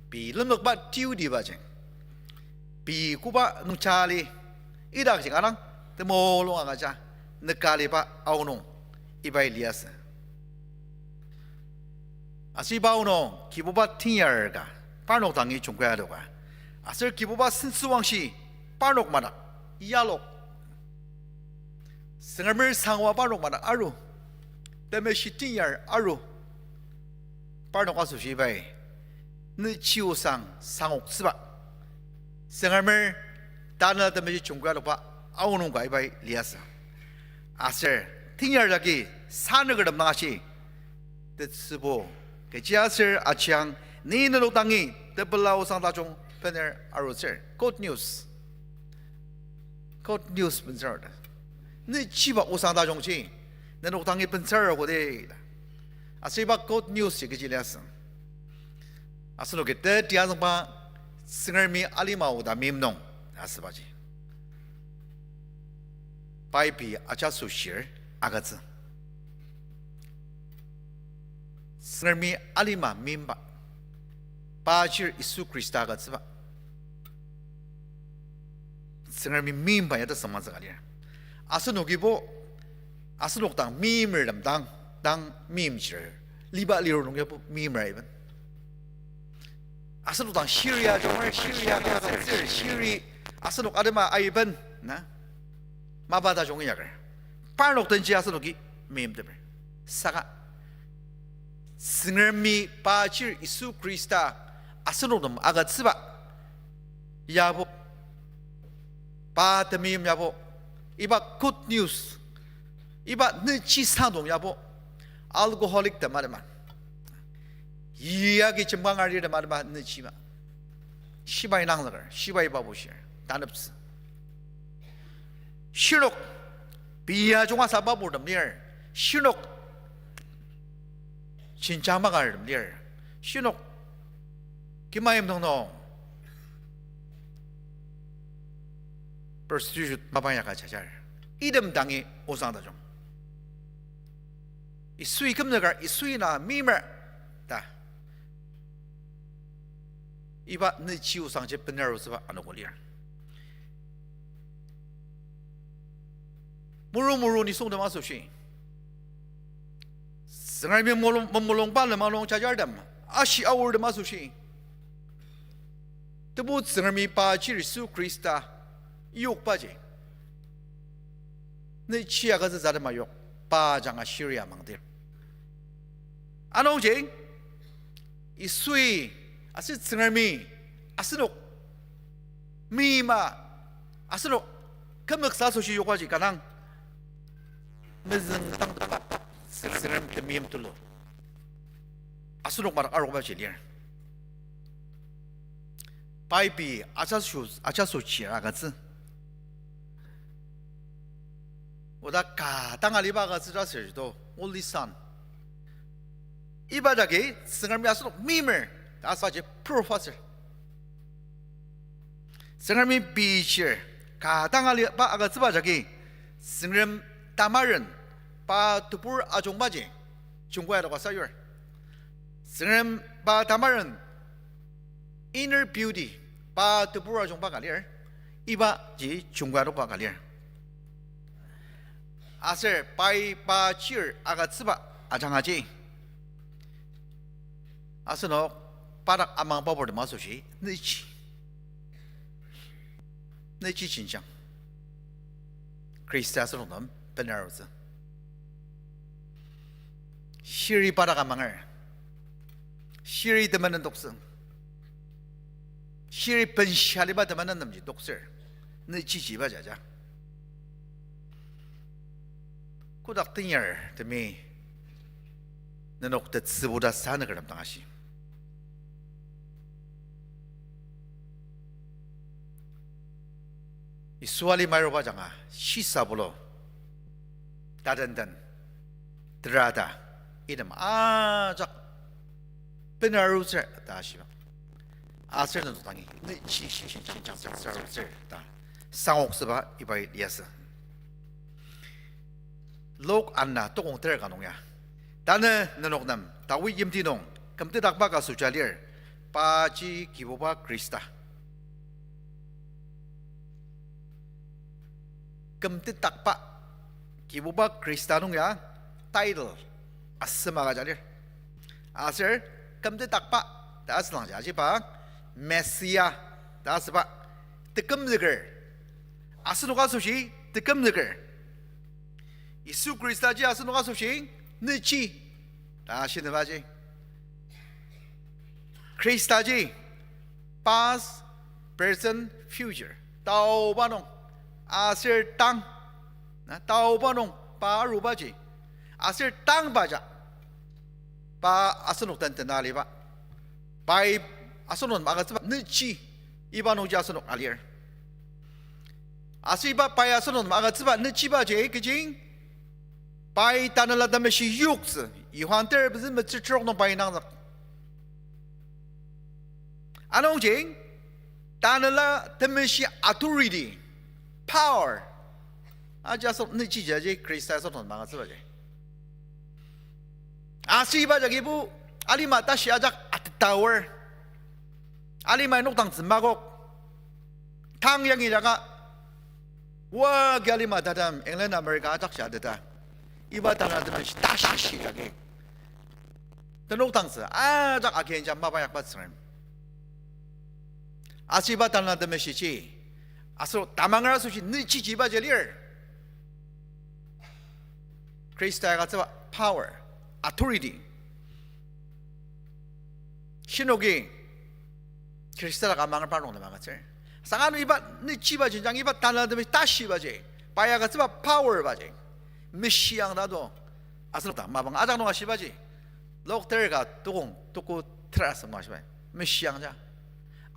pei lemlokba tiutibaji, pei koba nungja li, idakji kanga temulung agüja nüka aliba aonung ibai liasü. Aser iba aonung Kibuba tenyar ka parnok dangi jungkai adoka. Aser Kibuba sentsüwangshi parnok madak yalok. Tsüngremer sangwa parnok madak aru. Temeshi tenyar aru. Parnok asoshi ibai nüchiosang sangoktsüba, Tsüngremer tanü temeshi jungkai adokba aonung ka ibai liasü. Aser, tenyar jagi sanükertem dang ashi, tetsübo, kechiaser ajiang, ni nenok dangi tepela osang tajung bener arutsür. Good news. Good news bentsür ta. Nüchiba osang tajungji nenok dangi bentsür koda ta. Aser iba good news ji kechi liasü. Asenoki teti azüngba Tsüngremi alima oda meim nung asübaji, pai pei ajaso shir agütsü. Tsüngremi alima meimba, pa chir Yisu Khrista agütsüba. Tsüngremi meimba ya tesüngmangtsü ka lir. Asenokibo, asenok dang meimertem dang, dang meimchir, liba liro nung yabo meimer aiben. Asenok dang shiri ajunger, shiri agütsür, shiri asenok atema aiben, na? Mapa tajung inyaker. Parnok denji asenoki meimteper. Saka Tsüngremi pa chir Yisu Khrista asenok nem agütsüba yabo, pa temeim yabo, iba good news, iba nüchi sangdong yabo, alcoholic tem atema, yi agi jemba ngar lir tem atema nüchiba, shibai nangzüker, shibai iba bushir, taneptsü. Shinok, pei ajung asa bapurtem lir, shinok, jenjang makartem lir, shinok, kimaim nung nung prostitute mapa yaka jajar. Item dangi osang tajung. Yisui kümzüker, Yisui na meimer ta. Iba nüchi osangji benarutsüba anogo lir. Muru muru nisungtem asoshi, Tsüngremi mulung, memulungba lema nung jajartem, ashi aortem asoshi, Tebu Tsüngremi pa chir Yisu Khrista yokbaji, nüchi agütsütsü atema yok, pa ajanga shiri amangdir. Anungji, Yisui aser Tsüngremi asenok meima, asenok kümzüksa asoshi yokbaji kanga mezüngdangba Tsüngrem temeim tulu asenok madak arokbaji lir. Pai pei ajaso, ajaso chir agütsü. Oda ka tang aliba agütsü ta asür to, only son. Iba jagi Tsüngremi asenok meimer ta asübaji proof asür. Tsüngremi pei chir ka tang aliba agütsüba jagi Tsüngrem tamaren pa tebur ajungbaji jungkai adoka sayur. Tsüngrem pa tamaren inner beauty, pa tebur ajungba ka lir, ibaji jungkai adokba ka lir. Aser pai pa chir agütsüba ajangaji, asenok pa dak amangba purtem asoshi nüchi, nüchi jenjang Khrista asenok nem benarutsü. Shiri pa dak amanger, shiri temenen toktsü, shiri benshaliba temenen nemji toktsür, nüchiji iba jaja. Kotak tenyar temi nenok tetsübu ta sanükertem dang ashi. Yisu alima aruba ajanga shisa bulu, tatenden, terata, item ajak benarutsür ta ashiba. Aser nenok dangi nüchi shishin jenjang arutsür ta sangoktsüba ibai liasü. Luk ana tokong ter ka nung ya, tanü nenok nem Dawid yimti nung kümtetdakba ka süja lir, paji Kibuba Khrista. Kümtetdakba, Kibuba Khrista nung ya title asem agüja lir. Aser kümtetdakba ta asüngdangji ajiba, Messia ta asüba, tekümzüker. Asenok asoshi tekümzüker. Yisu Khristaji asenok asoshi nüchi ta ashinebaji. Khristaji past, present, future. Taoba nung, aser tang. Na, taoba nung pa arubaji. Aser tangbaja. Pa asenok den tena aliba. Pai asenok nem agütsüba nüchi. Iba nungji asenok alir. Aser iba pai asenok nem agütsüba nüchibaji kechi? Pai Tanela Temeshi yoktsü, Johan ter pezü metsür trok nung pai nangzük. Anungji, Tanela Temeshi authority, power, aji asenok nüchijaji Khrista asenok nem agütsübaji. Aser iba jagibo alima tashi ajak atetaor. Alimai nokdangtsü makok. Tang yangi jaka. Wa ki alima tatem England, America ajak sha ateta. Iba Tanela Temeshi tashi jagi. Tenokdangtsü ajak akinja mapa yakba Tsüngrem. Aser iba Tanela Temeshiji, aser tamanger asoshi nüchijibaji lir. Khrista agütsüba power, authority. Shinoki Khrista dak amanger parnok nem agütsür. Saka ano iba nüchiba jenjang iba Tanela Temeshi tashibaji, pai agütsüba power baji, meshiang ta do. Asenok dang mapang ajak nung ashibaji, Lok ter ka tukong tuku ter asem nung ashiba, meshiang ja.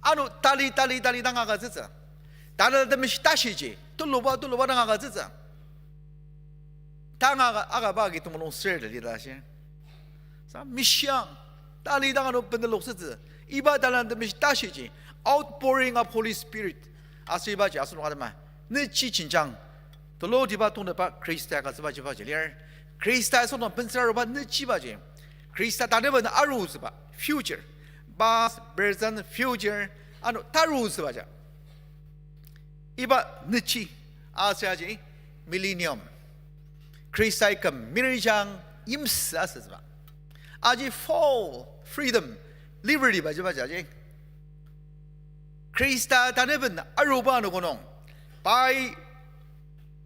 Ano tali tali tali dang agütsütsü. Tanela Temeshi tashiji tuluba tuluba dang agütsütsü. Tanga aka, akaba agi temulung ser lila shi. Sa meshiang, talidang ano beneloktsütsü. Iba Tanela Temeshi tashiji, outpouring of Holy Spirit. Aser ibaji asenok atema nüchi jenjang tulutiba tongteba Khrista agütsübajibaji lir. Khrista asenok bentsür aruba nüchibaji, Khrista taneben arutsüba, future, past, present, future, ano tarutsübaja. Iba nüchi, aser aji millennium, Khristai küm mirijang yimsü asütsüba. Aji full freedom, liberty bajibaji aji. Khrista taneben aruba anogo nung, pai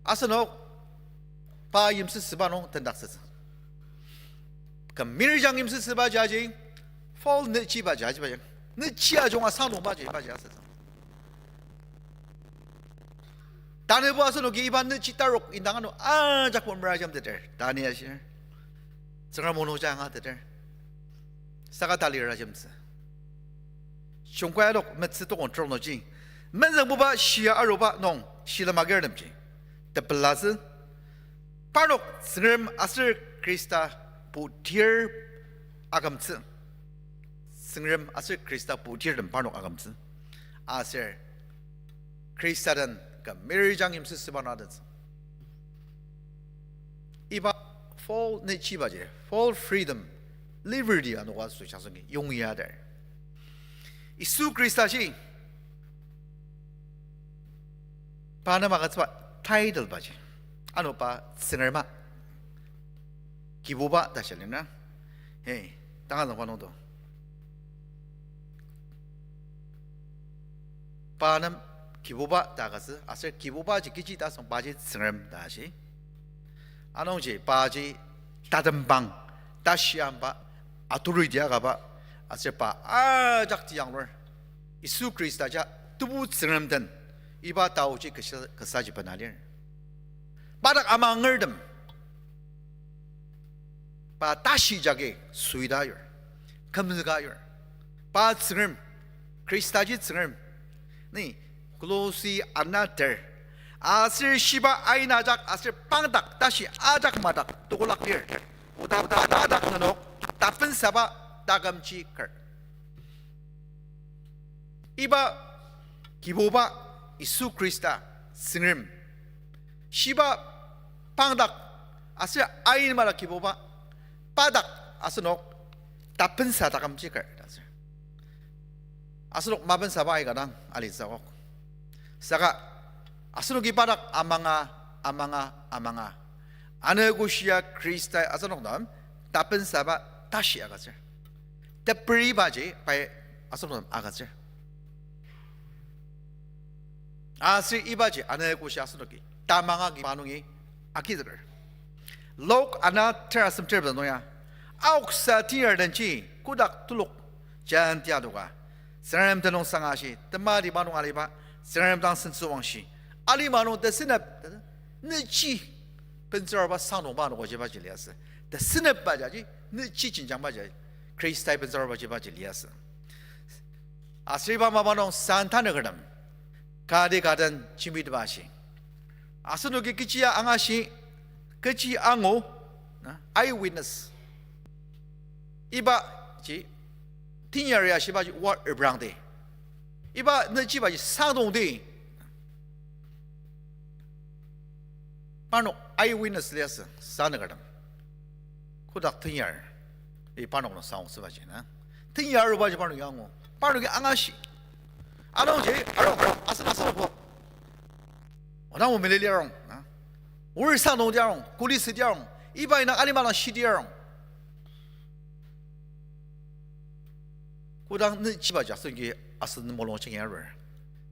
asenok pa yimsüsüba nung tendaktsütsü. Küm mirijang yimsüsübaji aji, full nüchibaji ajibaji. Nüchi ajunga sangdongbaji ibaji asütsü. Tanübo asenoki iba nüchi tarok indang ano ajakbo merajemteter ta ni ashir. Tsüngrem o nungji angateter. Saka tali rajemtsü. Shungkoi adok metsü tokong trok nungji, menzüngbuba shia aruba nung shilem agirtemji tepelatsü. Parnok Tsüngrem aser Khrista putir akümtsü. Tsüngrem aser Khrista putirtem parnok akümtsü. Aser Khrista den küm mirijang yimsüsüba na adentsü. Iba full nüchibaji, full freedom, liberty anogo asoshi asenoki yongyader. Yisu Khrista ji, pa nem agütsüba title baji, ano pa Tsüngrema, Kibuba ta shia lir na. He, tanga zangba nungdo. Pa nem Kibuba ta agütsü, aser Kibubaji kechi ta asüng paji Tsüngrem ta ashi. Anungji paji tatembang, tashi amba, authority akaba, aser pa ajak tiyanglur. Yisu Khrista ja tebu Tsüngrem den, iba taoji kasa, kasaji bena lir. Pa dak amangertem, pa tashi jagi suida yur, kümzüka yur. Pa Tsüngrem, Khristaji Tsüngrem. Ni, Kolosi ana ter, aser shiba ain ajak aser pangdak tashi ajak madak tokolak lir. Oda, oda, oda dak nenok tapensaba takümji kar. Iba Kibuba Yisu Khrista Tsüngrem, shiba pangdak aser ain madak Kibuba, pa dak asenok tapensa takümji kar ta aser. Asenok mapensaba aika dang alitsü akok. Saka asenoki pa dak amanga, amanga, amanga, anogo shia Khristai asenok nem tapensaba tashi agütsür. Teperibaji pai asenok nem agütsür. Aser ibaji anogo shia asenoki tamang agi pa nungi agizüker. Lok ana ter asem ter nung ya, aoksa tiyar denji kotak telok jenti adoka, Tsüngrem tenüngsang ashi, tematiba nung aliba, Tsüngrem dang sentsüwangshi. Alima nung tesünep, nüji benzüruba sangdongba anogojibaji liasü. Tesünepba jaji, nüji jenjangba jaji, Khristai benzürubajibaji liasü. Aser iba mapa nung san tanükertem, kati ka den jembiteba ashi. Asenoki kechi ya angashi, kechi angu, na, eyewitness. Ibaji, tenyari ashibaji oa reprangdi. Iba nüjibaji sangdongdi. Parnok eyewitness liasü, sanükertem. Kotak tenyar, i parnok nung sangoktsübaji na. Tenyar arubaji parnoki angu. Parnoki angashi. Anungji, arung, arung, asen, asen, asen, odang o meleli arung, na. Ori sangdongdi arung, kuli südi arung, iba indang alima dang shidi arung. Kodang nüjibaji asenoki asen mulung jenjang arur.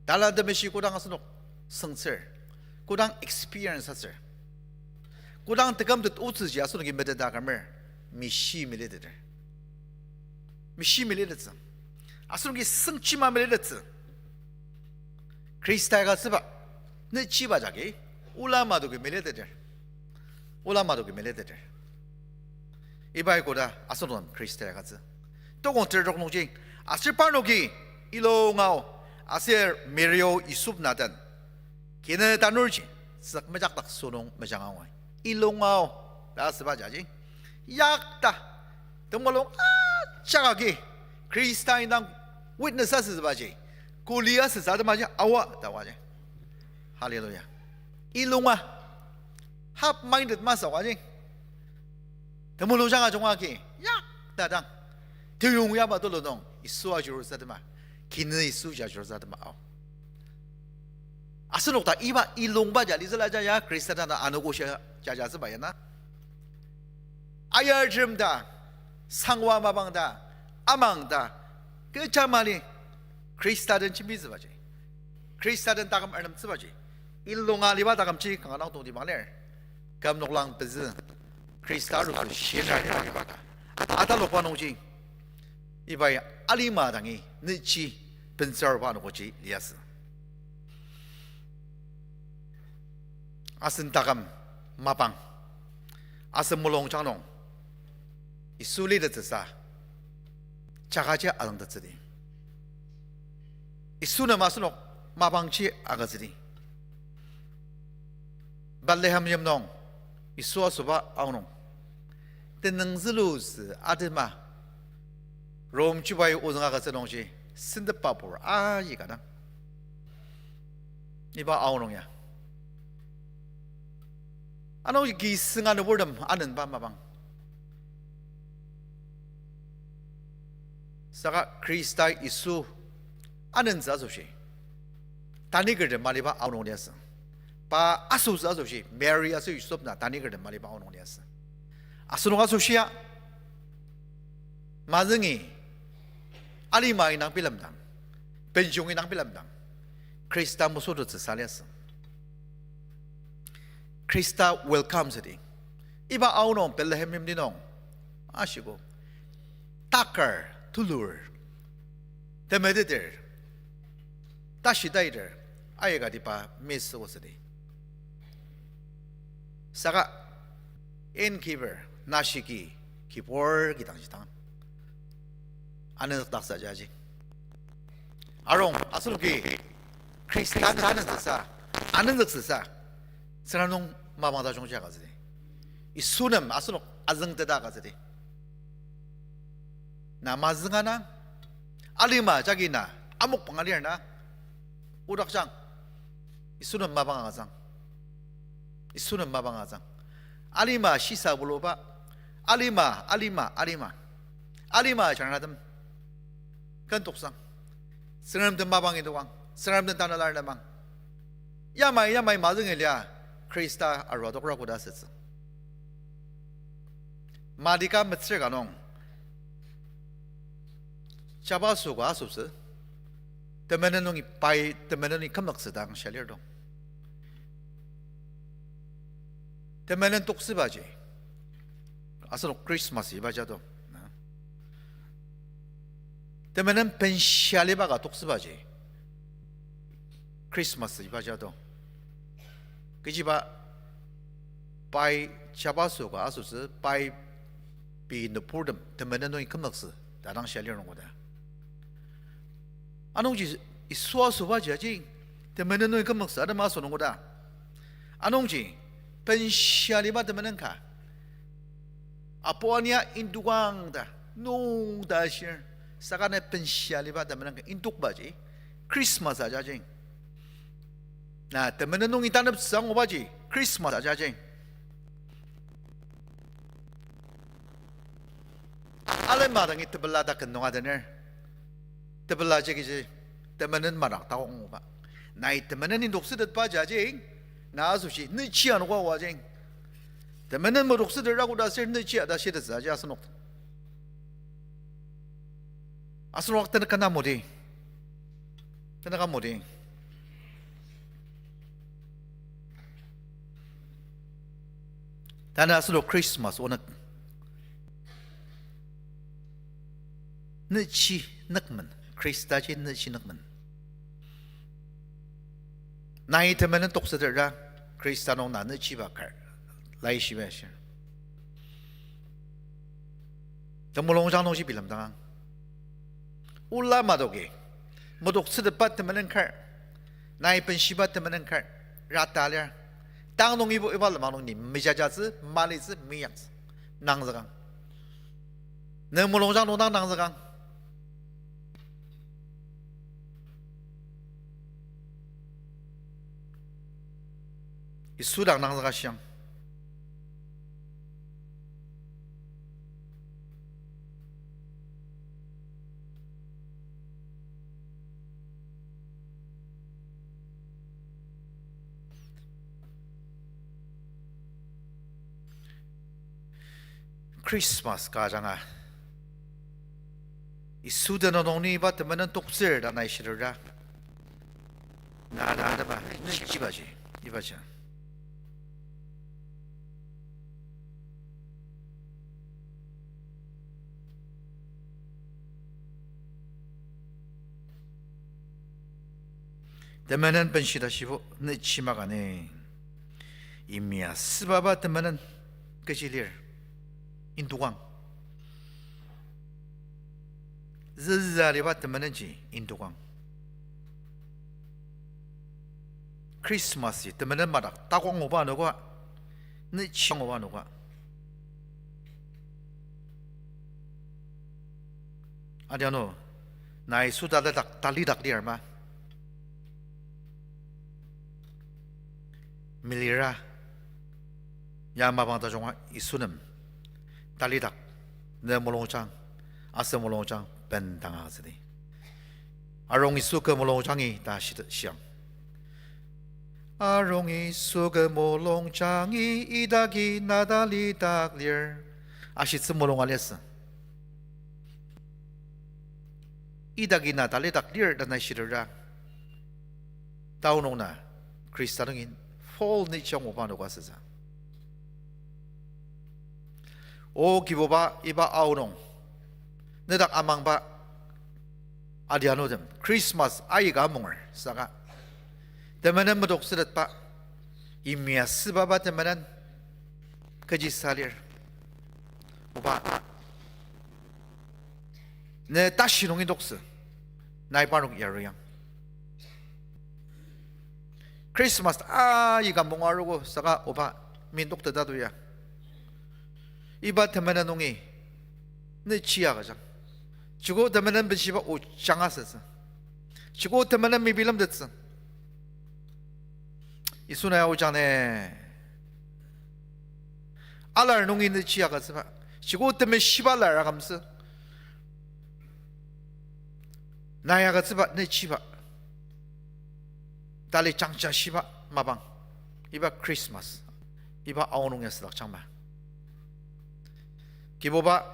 Talent temeshi kodang asenok sengtsür. Kodang experience aser, kodang tekümtet otsüji asenoki meteta kümer, mishi meleteter. Mishi meletettsü. Asenoki sengchima meletettsü. Khrista agütsüba, nüjiba jagi, ola madoki meleteter. Ola madoki meleteter. Ibai koda asenok Khrista agütsü. Tokong terok nungji, aser parnoki, ilungao, aser Mary-o Yusuf na den, kina tanurji, tsük mejakdak sünung mejang angu. Ilungao, ta asüba jaji, yakta, temulung ajak agi, Khrista indang witness asütsübaji, kuli asütsü atemaji awa ta waji. Hallelujah. Ilunga, half-minded masü waji. Temulung janga junga agi, yakta dang, teyong yaba tulu nung, Yisu ajurutsü atema, kina Yisu ajurutsü atema ao. Asenok ta iba ilungba ja litsüla ja ya Khrista dang anogo shia jajatsüba ya na. Ayartem ta, sangwa mapang ta, amang ta, kecha mali Khrista den jembitsübaji, Khrista den taküm arnemtsübaji, ilunga aliba takümji kanga dang tongtibang lir. Küm noklang pezü, Khrista arutsü shina aliba ka. Atalokba nungji, ibai alima dangi nüji benzüruba anogoji liasü. Asen taküm mapang, asen mulungjang nung, Yisu litettsüsa, jagaji alangtettsüdi. Yisu nem asenok mapangji agütsüdi. Bethlehem yim nung, Yisu asoba aonung, tenüng zülutsü atema, Rom chubai ozüng agütsü nungji, sentep apur aika dang, iba aonung ya. Anungji ki sünga nüburtem anenba mapang. Saka Khrista Yisu anentsü asoshi, tanikertem maliba aonung liasü. Pa asotsü asoshi, Mary aser Yusuf na tanikertem maliba aonung liasü. Asenok asoshia, mazüngi, alima indang bilemdang, benjung indang bilemdang, Khrista mesütettsüsa liasü. Khrista welcome südi. Iba aonung Bethlehem yimti nung, ashiko, takar, tulur, temeteter, tashi taiter, aikati pa miss otsüdi. Saka innkeeper, nashiki, kibur kidangji dang, anenzükdaktsü jaji. Arung, asenoki Khrista anenzüksa, anenzüksa, Tsüngrem nung mapang tajungji agütsüdi. Yisu nem asenok azüngteta agütsüdi. Na mazünga na, alima jagi na, amokbang alir na, odakjang, Yisu nem mapang agütsüang. Yisu nem mapang agütsüang. Alima shisa buluba, alima, alima, alima. Alima jangratem ken toksang. Tsüngrem den mapang idokang, Tsüngrem den tanela lemang. Yamai, yamai mazüngi lia Khrista arua adokra koda asütsü. Mati ka metsür ka nung, jabaso ka asotsü, temenen nungi pai, temenen nungi kümzüktsü dang shia lir to. Temenen toktsübaji, asenok Christmas iba ja to, na. Temenen benshia aliba ka toktsübaji Christmas ibaji ado. Kechiba pai jabaso ka asotsü, pai pei nüburtem temenen nungi kümzüktsü ta dang shia lir nungbo ta. Anungji Yisu asobaji aji temenen nungi kümzüktsü atema aso nungbo ta. Anungji benshia aliba temenen ka apu ania indokang ta, nung ta shir, saka ne benshia aliba temenen ka indokbaji Christmas ajaji. Na temenen nungi taneptsü angubaji Christmas ajaji. Alema dangi tepela ta ken nung adener. Tepela ji kechi temenen madak takokoba. Nai temenen indoktsütetba jaji, na asoshi nüchia anoka oaji. Temenen medoktsütetra koda sür nüchia ta shitettsü aji asenok. Asenok tenük kana modi. Tenük ka modi. Tanü asenok Christmas onük. Nüchi nükmen, Khristaji nüchi nükmen. Nai temenen toktsütetra, Khrista nung na nüchiba kar, laishiba shir. Temulungjang nungji bilemdangang. Ola madoki, medoktsütetba temenen kar, nai benshiba temenen kar, rata lir. Tang nung ibo iba lenmang nung ni mejajatsü, malitsü, meyaktsü, nangzükang. Ne mulungjang nung dang nangzükang. Yisu dang nangzüka shiang. Christmas ka ajanga, Yisu tenüng nung ni iba temenen toktsür ta nai shirura. Na, na, na ba, nüchibaji, ibaji. Temenen benshita shibo nüchi makani. Yimya sübaba temenen kechi lir, indokang. Züzaliba temenenji indokang. Christmas ji temenen madak takokoba anoka, nüchi anguba anoka. Adianu, nai Yisu talidak, talidak lir ma. Melira, ya mapang tajunga Yisu nem talidak, ne mulungjang, aser mulungjang bendanga asüdi. Arung Yisu kü mulungjangi ta shit-, shiang. Arung Yisu kü mulungjangi idaki na talidak lir. Ashitsü mulunga liasü. Idaki na talidak lir ta nai shirura. Tao nung na Khrista nungi full nüchi anguba anoka süsa. O Kibuba, iba aonung, nedak amangba adianutem Christmas aika amunger saka, temenen medoktsütetba, yimya sübaba temenen kechisa lir. Oba, ne tashi nung indoktsü, nai parnok yaruyang. Christmas aika munga arogo saka oba mindokteta to ya. Iba temenen nungi nüchi agüjang. Chiko temenen benshiba ojang asütsü. Chiko temenen mebilemtettsü. Yisu na ya ojang ne. Alar nungi nüchi agütsüba. Chiko temeshiba lar akümtsü. Na ya agütsüba nüchiba. Tali jangja shiba mapang. Iba Christmas. Iba aonung ya südakjangma. Kibuba,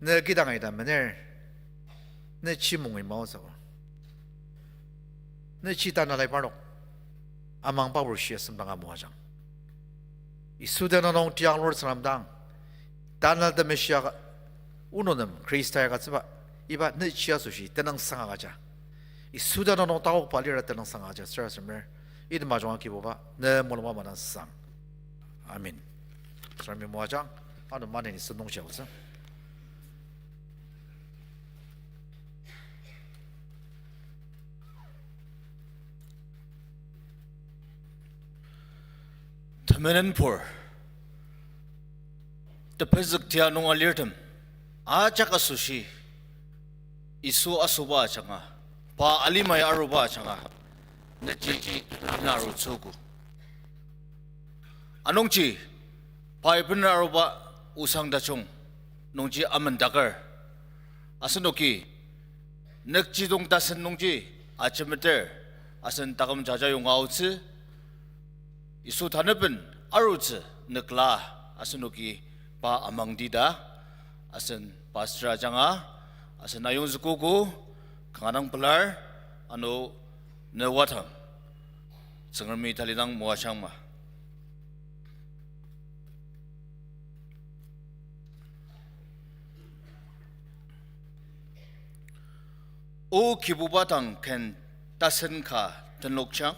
ne kidang aita mener, nüchi mungi maotsü. Nüchi tanü lai parnok amang babur shia sempang amoajang. Yisu tenüng nung tiang lur tsüngrem dang, Tanela Temeshi aka, onok nem Khrista ya agütsüba, Iba ne chi asoshi tenüngsang agüja. Yisu ta nenok takokba lira tenüngsang agüja sarasademer. Item ajunga Kibuba ne mulungba madang sang. Amen. Sarasademi moajang, ano maneni sentong shiaotsü. Temenenpur, tepezük tia nung alirtem, ajak asoshi, Yisu asoba ajanga, pa alimai aruba ajanga, nükji na arutsüogo. Anungji, pai bener aruba osang tajung nungji amendaker. Asenoki, nükjidong tasen nungji ajemeter, asen taküm jaja yonga aotsü, Yisu tanaben arutsü nükla asenoki pa amangdi ta, asen pastor ajanga, asen ayongzükogo, kanga dang pelar, ano ne wadang, Tsüngremi talidang moajangma. O Kibuba dang ken tasen ka tenlokjang,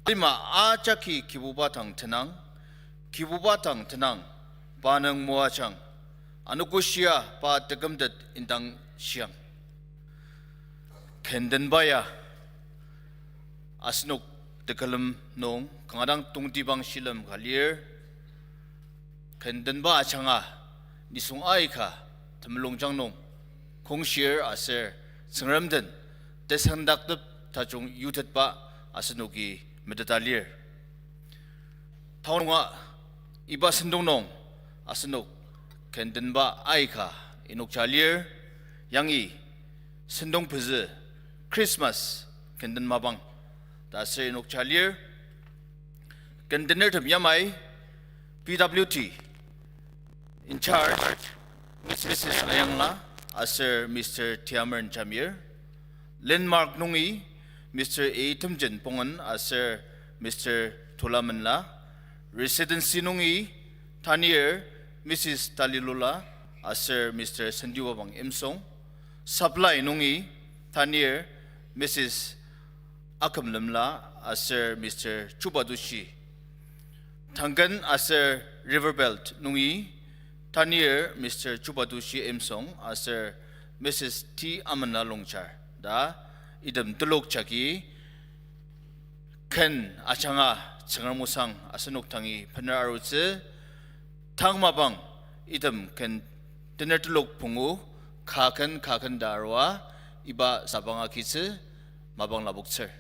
alima ajaki Kibuba dang tenang, Kibuba dang tenang, pa nüng moajang, anogoshia pa tekümtet indang shiang. Kendenba ya, asenok tekülem nung kanga dang tongtibang shilem ka lir. Kendenba ajanga, nisung aika temulungjang nung kongshir aser Tsüngrem den tesendaktep tajung yutetba asenoki meteta lir. Taonunga iba sentong nung asenok kendenba aika inokja lir, yangi sentong pezü Christmas kenden mapang ta aser inokja lir. Kendenertem yamai P W T in charge, Missus Ayangla aser Mister Tiamer Jamir. Landmark nungi Mister A Temjen Pongen aser Mister Tula Menla. Residency nungi tanir Missus Talilula aser Mister Sendiwabang Imsong. Supply nungi tanir Missus Akümlemla aser Mister Chubadushi. Tangken aser River Belt nungi tanir Mister Chubadushi Imsong aser Missus T Amena Longchar ta item telok jagi ken ajanga Tsüngrem osang asenok dangi bener arutsü. Tang mapang item ken tener telok pungu, kaken kaken ta arua, iba sabang agitsü, mapang lapoktsür.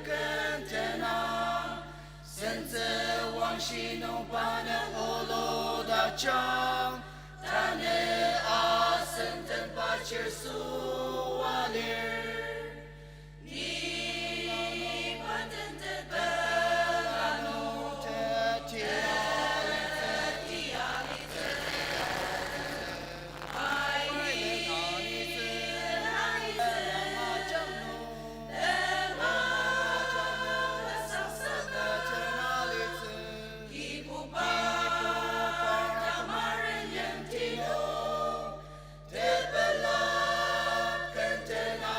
kentena, sentsü wangshi nung pa nü olu tajang, tanü asen tenba chir süa lir. Ni pa tentetba lanu teti alitsü, Kibuba, tamaren yimti nung tepela kentena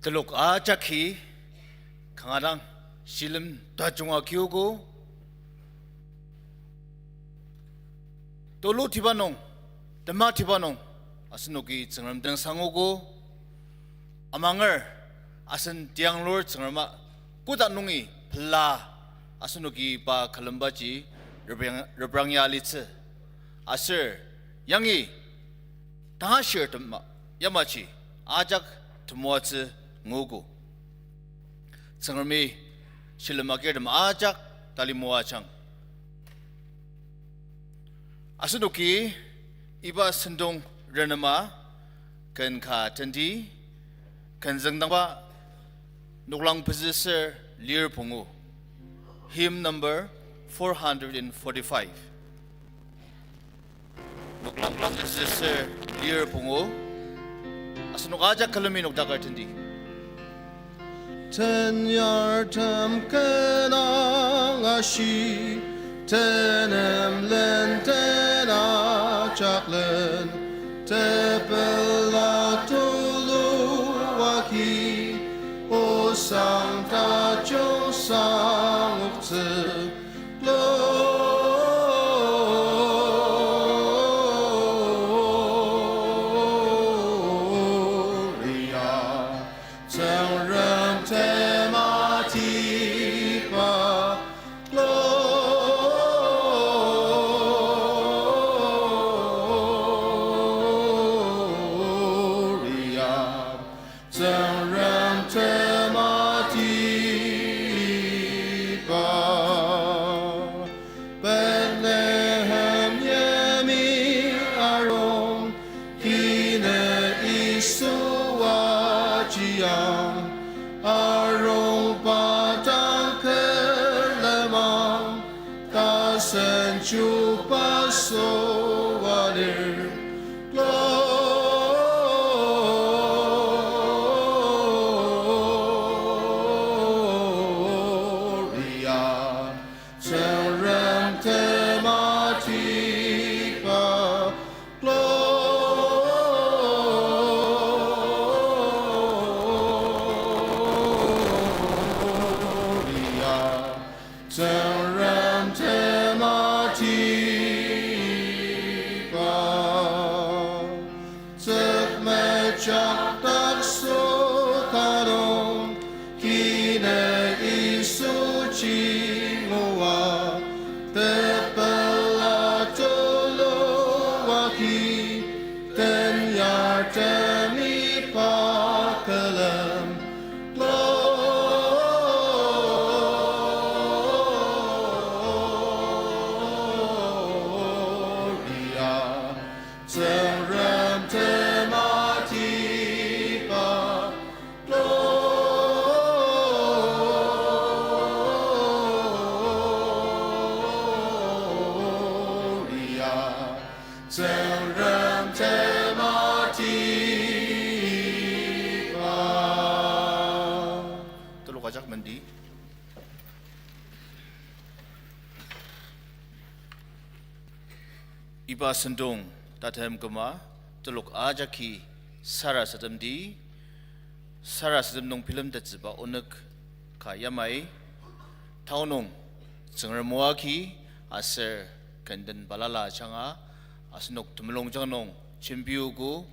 Telok ajaki kanga dang shilem tajunga kiogo. Tulutiba nung, tematiba nung, asenoki Tsüngrem tenüng sangogo. Amanger, asen tianglur Tsüngrema koda nungi pela asenoki pa külembaji reprang, reprang ya alitsü. Aser yangi tangashir tema yamaji ajak temoatsü nguogo. Tsüngremi shilem agirtem ajak tali moajang. Asenoki iba sentong renema ken ka tendi, ken züngdangba noklang pezü ser lir pungu. Hymn number four hundred and forty-five. Noklang pezü ser lir pungu. Asenok ajak külemi nokdaker tendi. Tenyartem ken angashi, tenemlen tenajaklen, tepela tulu agi, osang tajung sangoktsü, Gloria. Tsüngrem tematiba, Gloria. Tsüngrem tematiba. Bethlehem yimi arung, kine Yisu ajiang, arungba dang külemang, tasen chuba süa lir. Gloria, Tsüngrem tematiba. Gloria, Tsüngrem tematiba. Tsükmejak dak süka nung, kine Yisu jingua, tepela tulu agi, tenyartemi pa külem. Gloria, Tsüngrem tematiba. Gloria, Tsüngrem tematiba. Telok ajak mendi. Iba sentong tatem küma, telok ajaki sarasademdi, sarasadem nung bilemtettsüba onük ka yamai, tao nung Tsüngrem o agi aser kenden balala ajanga, asenok temulungjang nung jembiogo,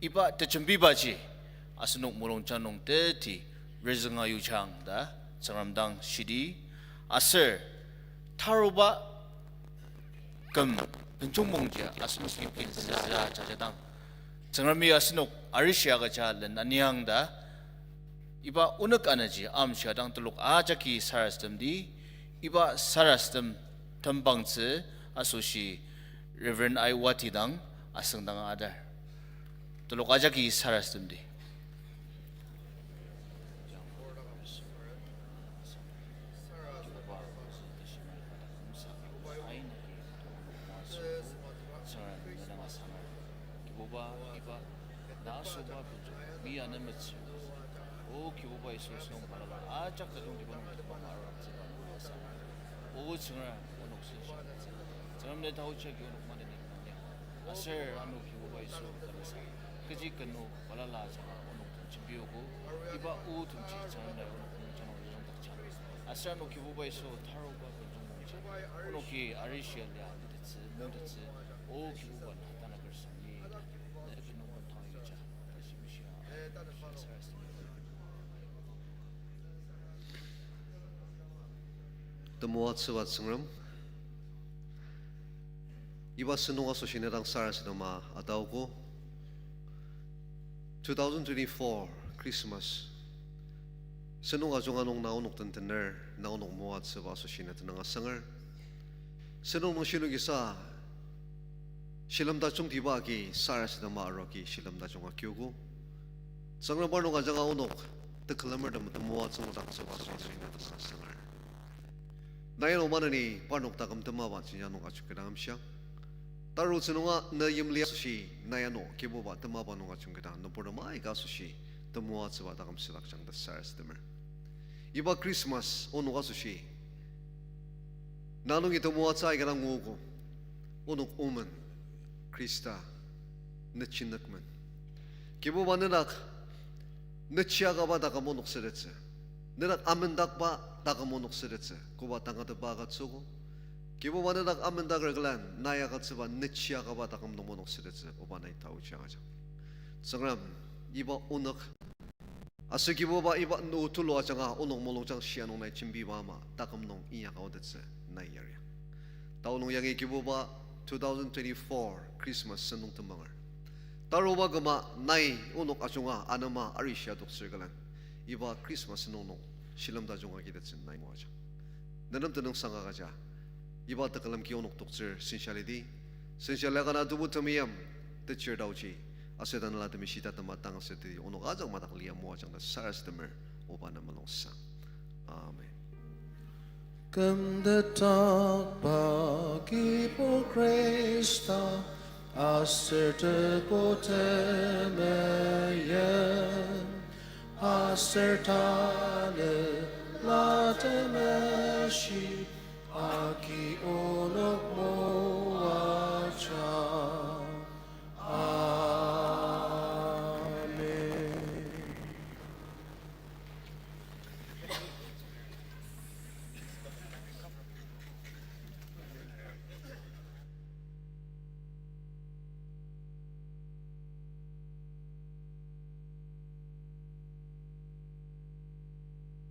iba tejembibaji asenok mulungjang nung teti rezünga yujang ta Tsüngrem dang shidi, aser taruba küm benjongmongji asenok yimten züza jajadang, Tsüngremi asenok arishi agüja len aniang ta, iba onük anaji amshia dang telok ajaki sarasademdi, iba sarasadem tembangtsü asoshi Reverend Aiwati dang asüngdang adar. Telok ajaki sarasademdi. Kibuba, iba na asoba benjong mi anemetsü. O Kibuba Yisu, asenok balala ajak tajungtiba nung temang arangtsüba nung asa. O Tsüngrem, onok süshi. Tsüngrem ne taochi agi onok maneni nangya. Aser ano Kibuba Yisu tanasa, kechi kenu balala ajanga onok tenjim Piogo, iba o temji Tsüngrem nai onok nung jangdang yongdakja. Aser ano Kibuba Yisu taruba benjong nungji, onoki arishia lia litettsü, mungtettsü, o Kibuba na tanaker sani, na kinung bentang yuja, ta shimishia, sarasadem. Temoatsüba Tsüngrem, iba sentong asoshi ne dang sarasadema ataogo. Two thousand twenty-four Christmas sentong ajunga nung na onok tentener, na onok moatsüba asoshi ne tenüng asanger. Sentong nung shinoki sa shilem tajungtiba agi sarasadema aruogi shilem tajung akiogo. Tsüngrem parnok ajanga onok tekülemertem temoatsü ngudaktsüba asoshi ne tenüng asanger. Nai ano maneni parnok taküm temaba jenjang nung ajungketang amshiang. Tarutsü nunga ne yimli asoshi nai ano Kibuba temaba nung ajungketang nüburtem aika asoshi temoatsüba taküm südakjang ta sarasademer. Iba Christmas onok asoshi na nungi temoatsü aika dang nguogo, onok omen Khrista nüchinükmen. Kibuba nedak nüchiakaba taküm onok sütettsü, nedak amendakba taküm onok sütettsü, koba tangatetba agütsüogo. Kibuba nedak amendaker külen nai agütsüba nüchiakaba taküm nung onok sütettsü, oba nai taoji angajang. Tsüngrem, iba onok aser Kibuba iba nü tulu ajanga onok mulungjang shia nung nai jembiba ama taküm nung inyaka aotettsü nai yariang. Tao nung yangi Kibuba two thousand twenty-four Christmas sentong temanger. Taruba küma nai onok ajunga anema arishia doktsür külen, iba Christmas sentong nung shilem tajung agitettsü nai moajang. Nenem tenüngsang agüja, iba tekülem ki onok doktsür sensa lidi, sensa liakana Tebu temeim techir taoji, aser Tanela Temeshi tatema tang asüdi onok ajak madak lia moajang ta sarasademer, oba nem mulungsang. Amen. Kümtetdakba Kibur Khrista, aser Tebu temeim, aser Tanela Temeshi, agi o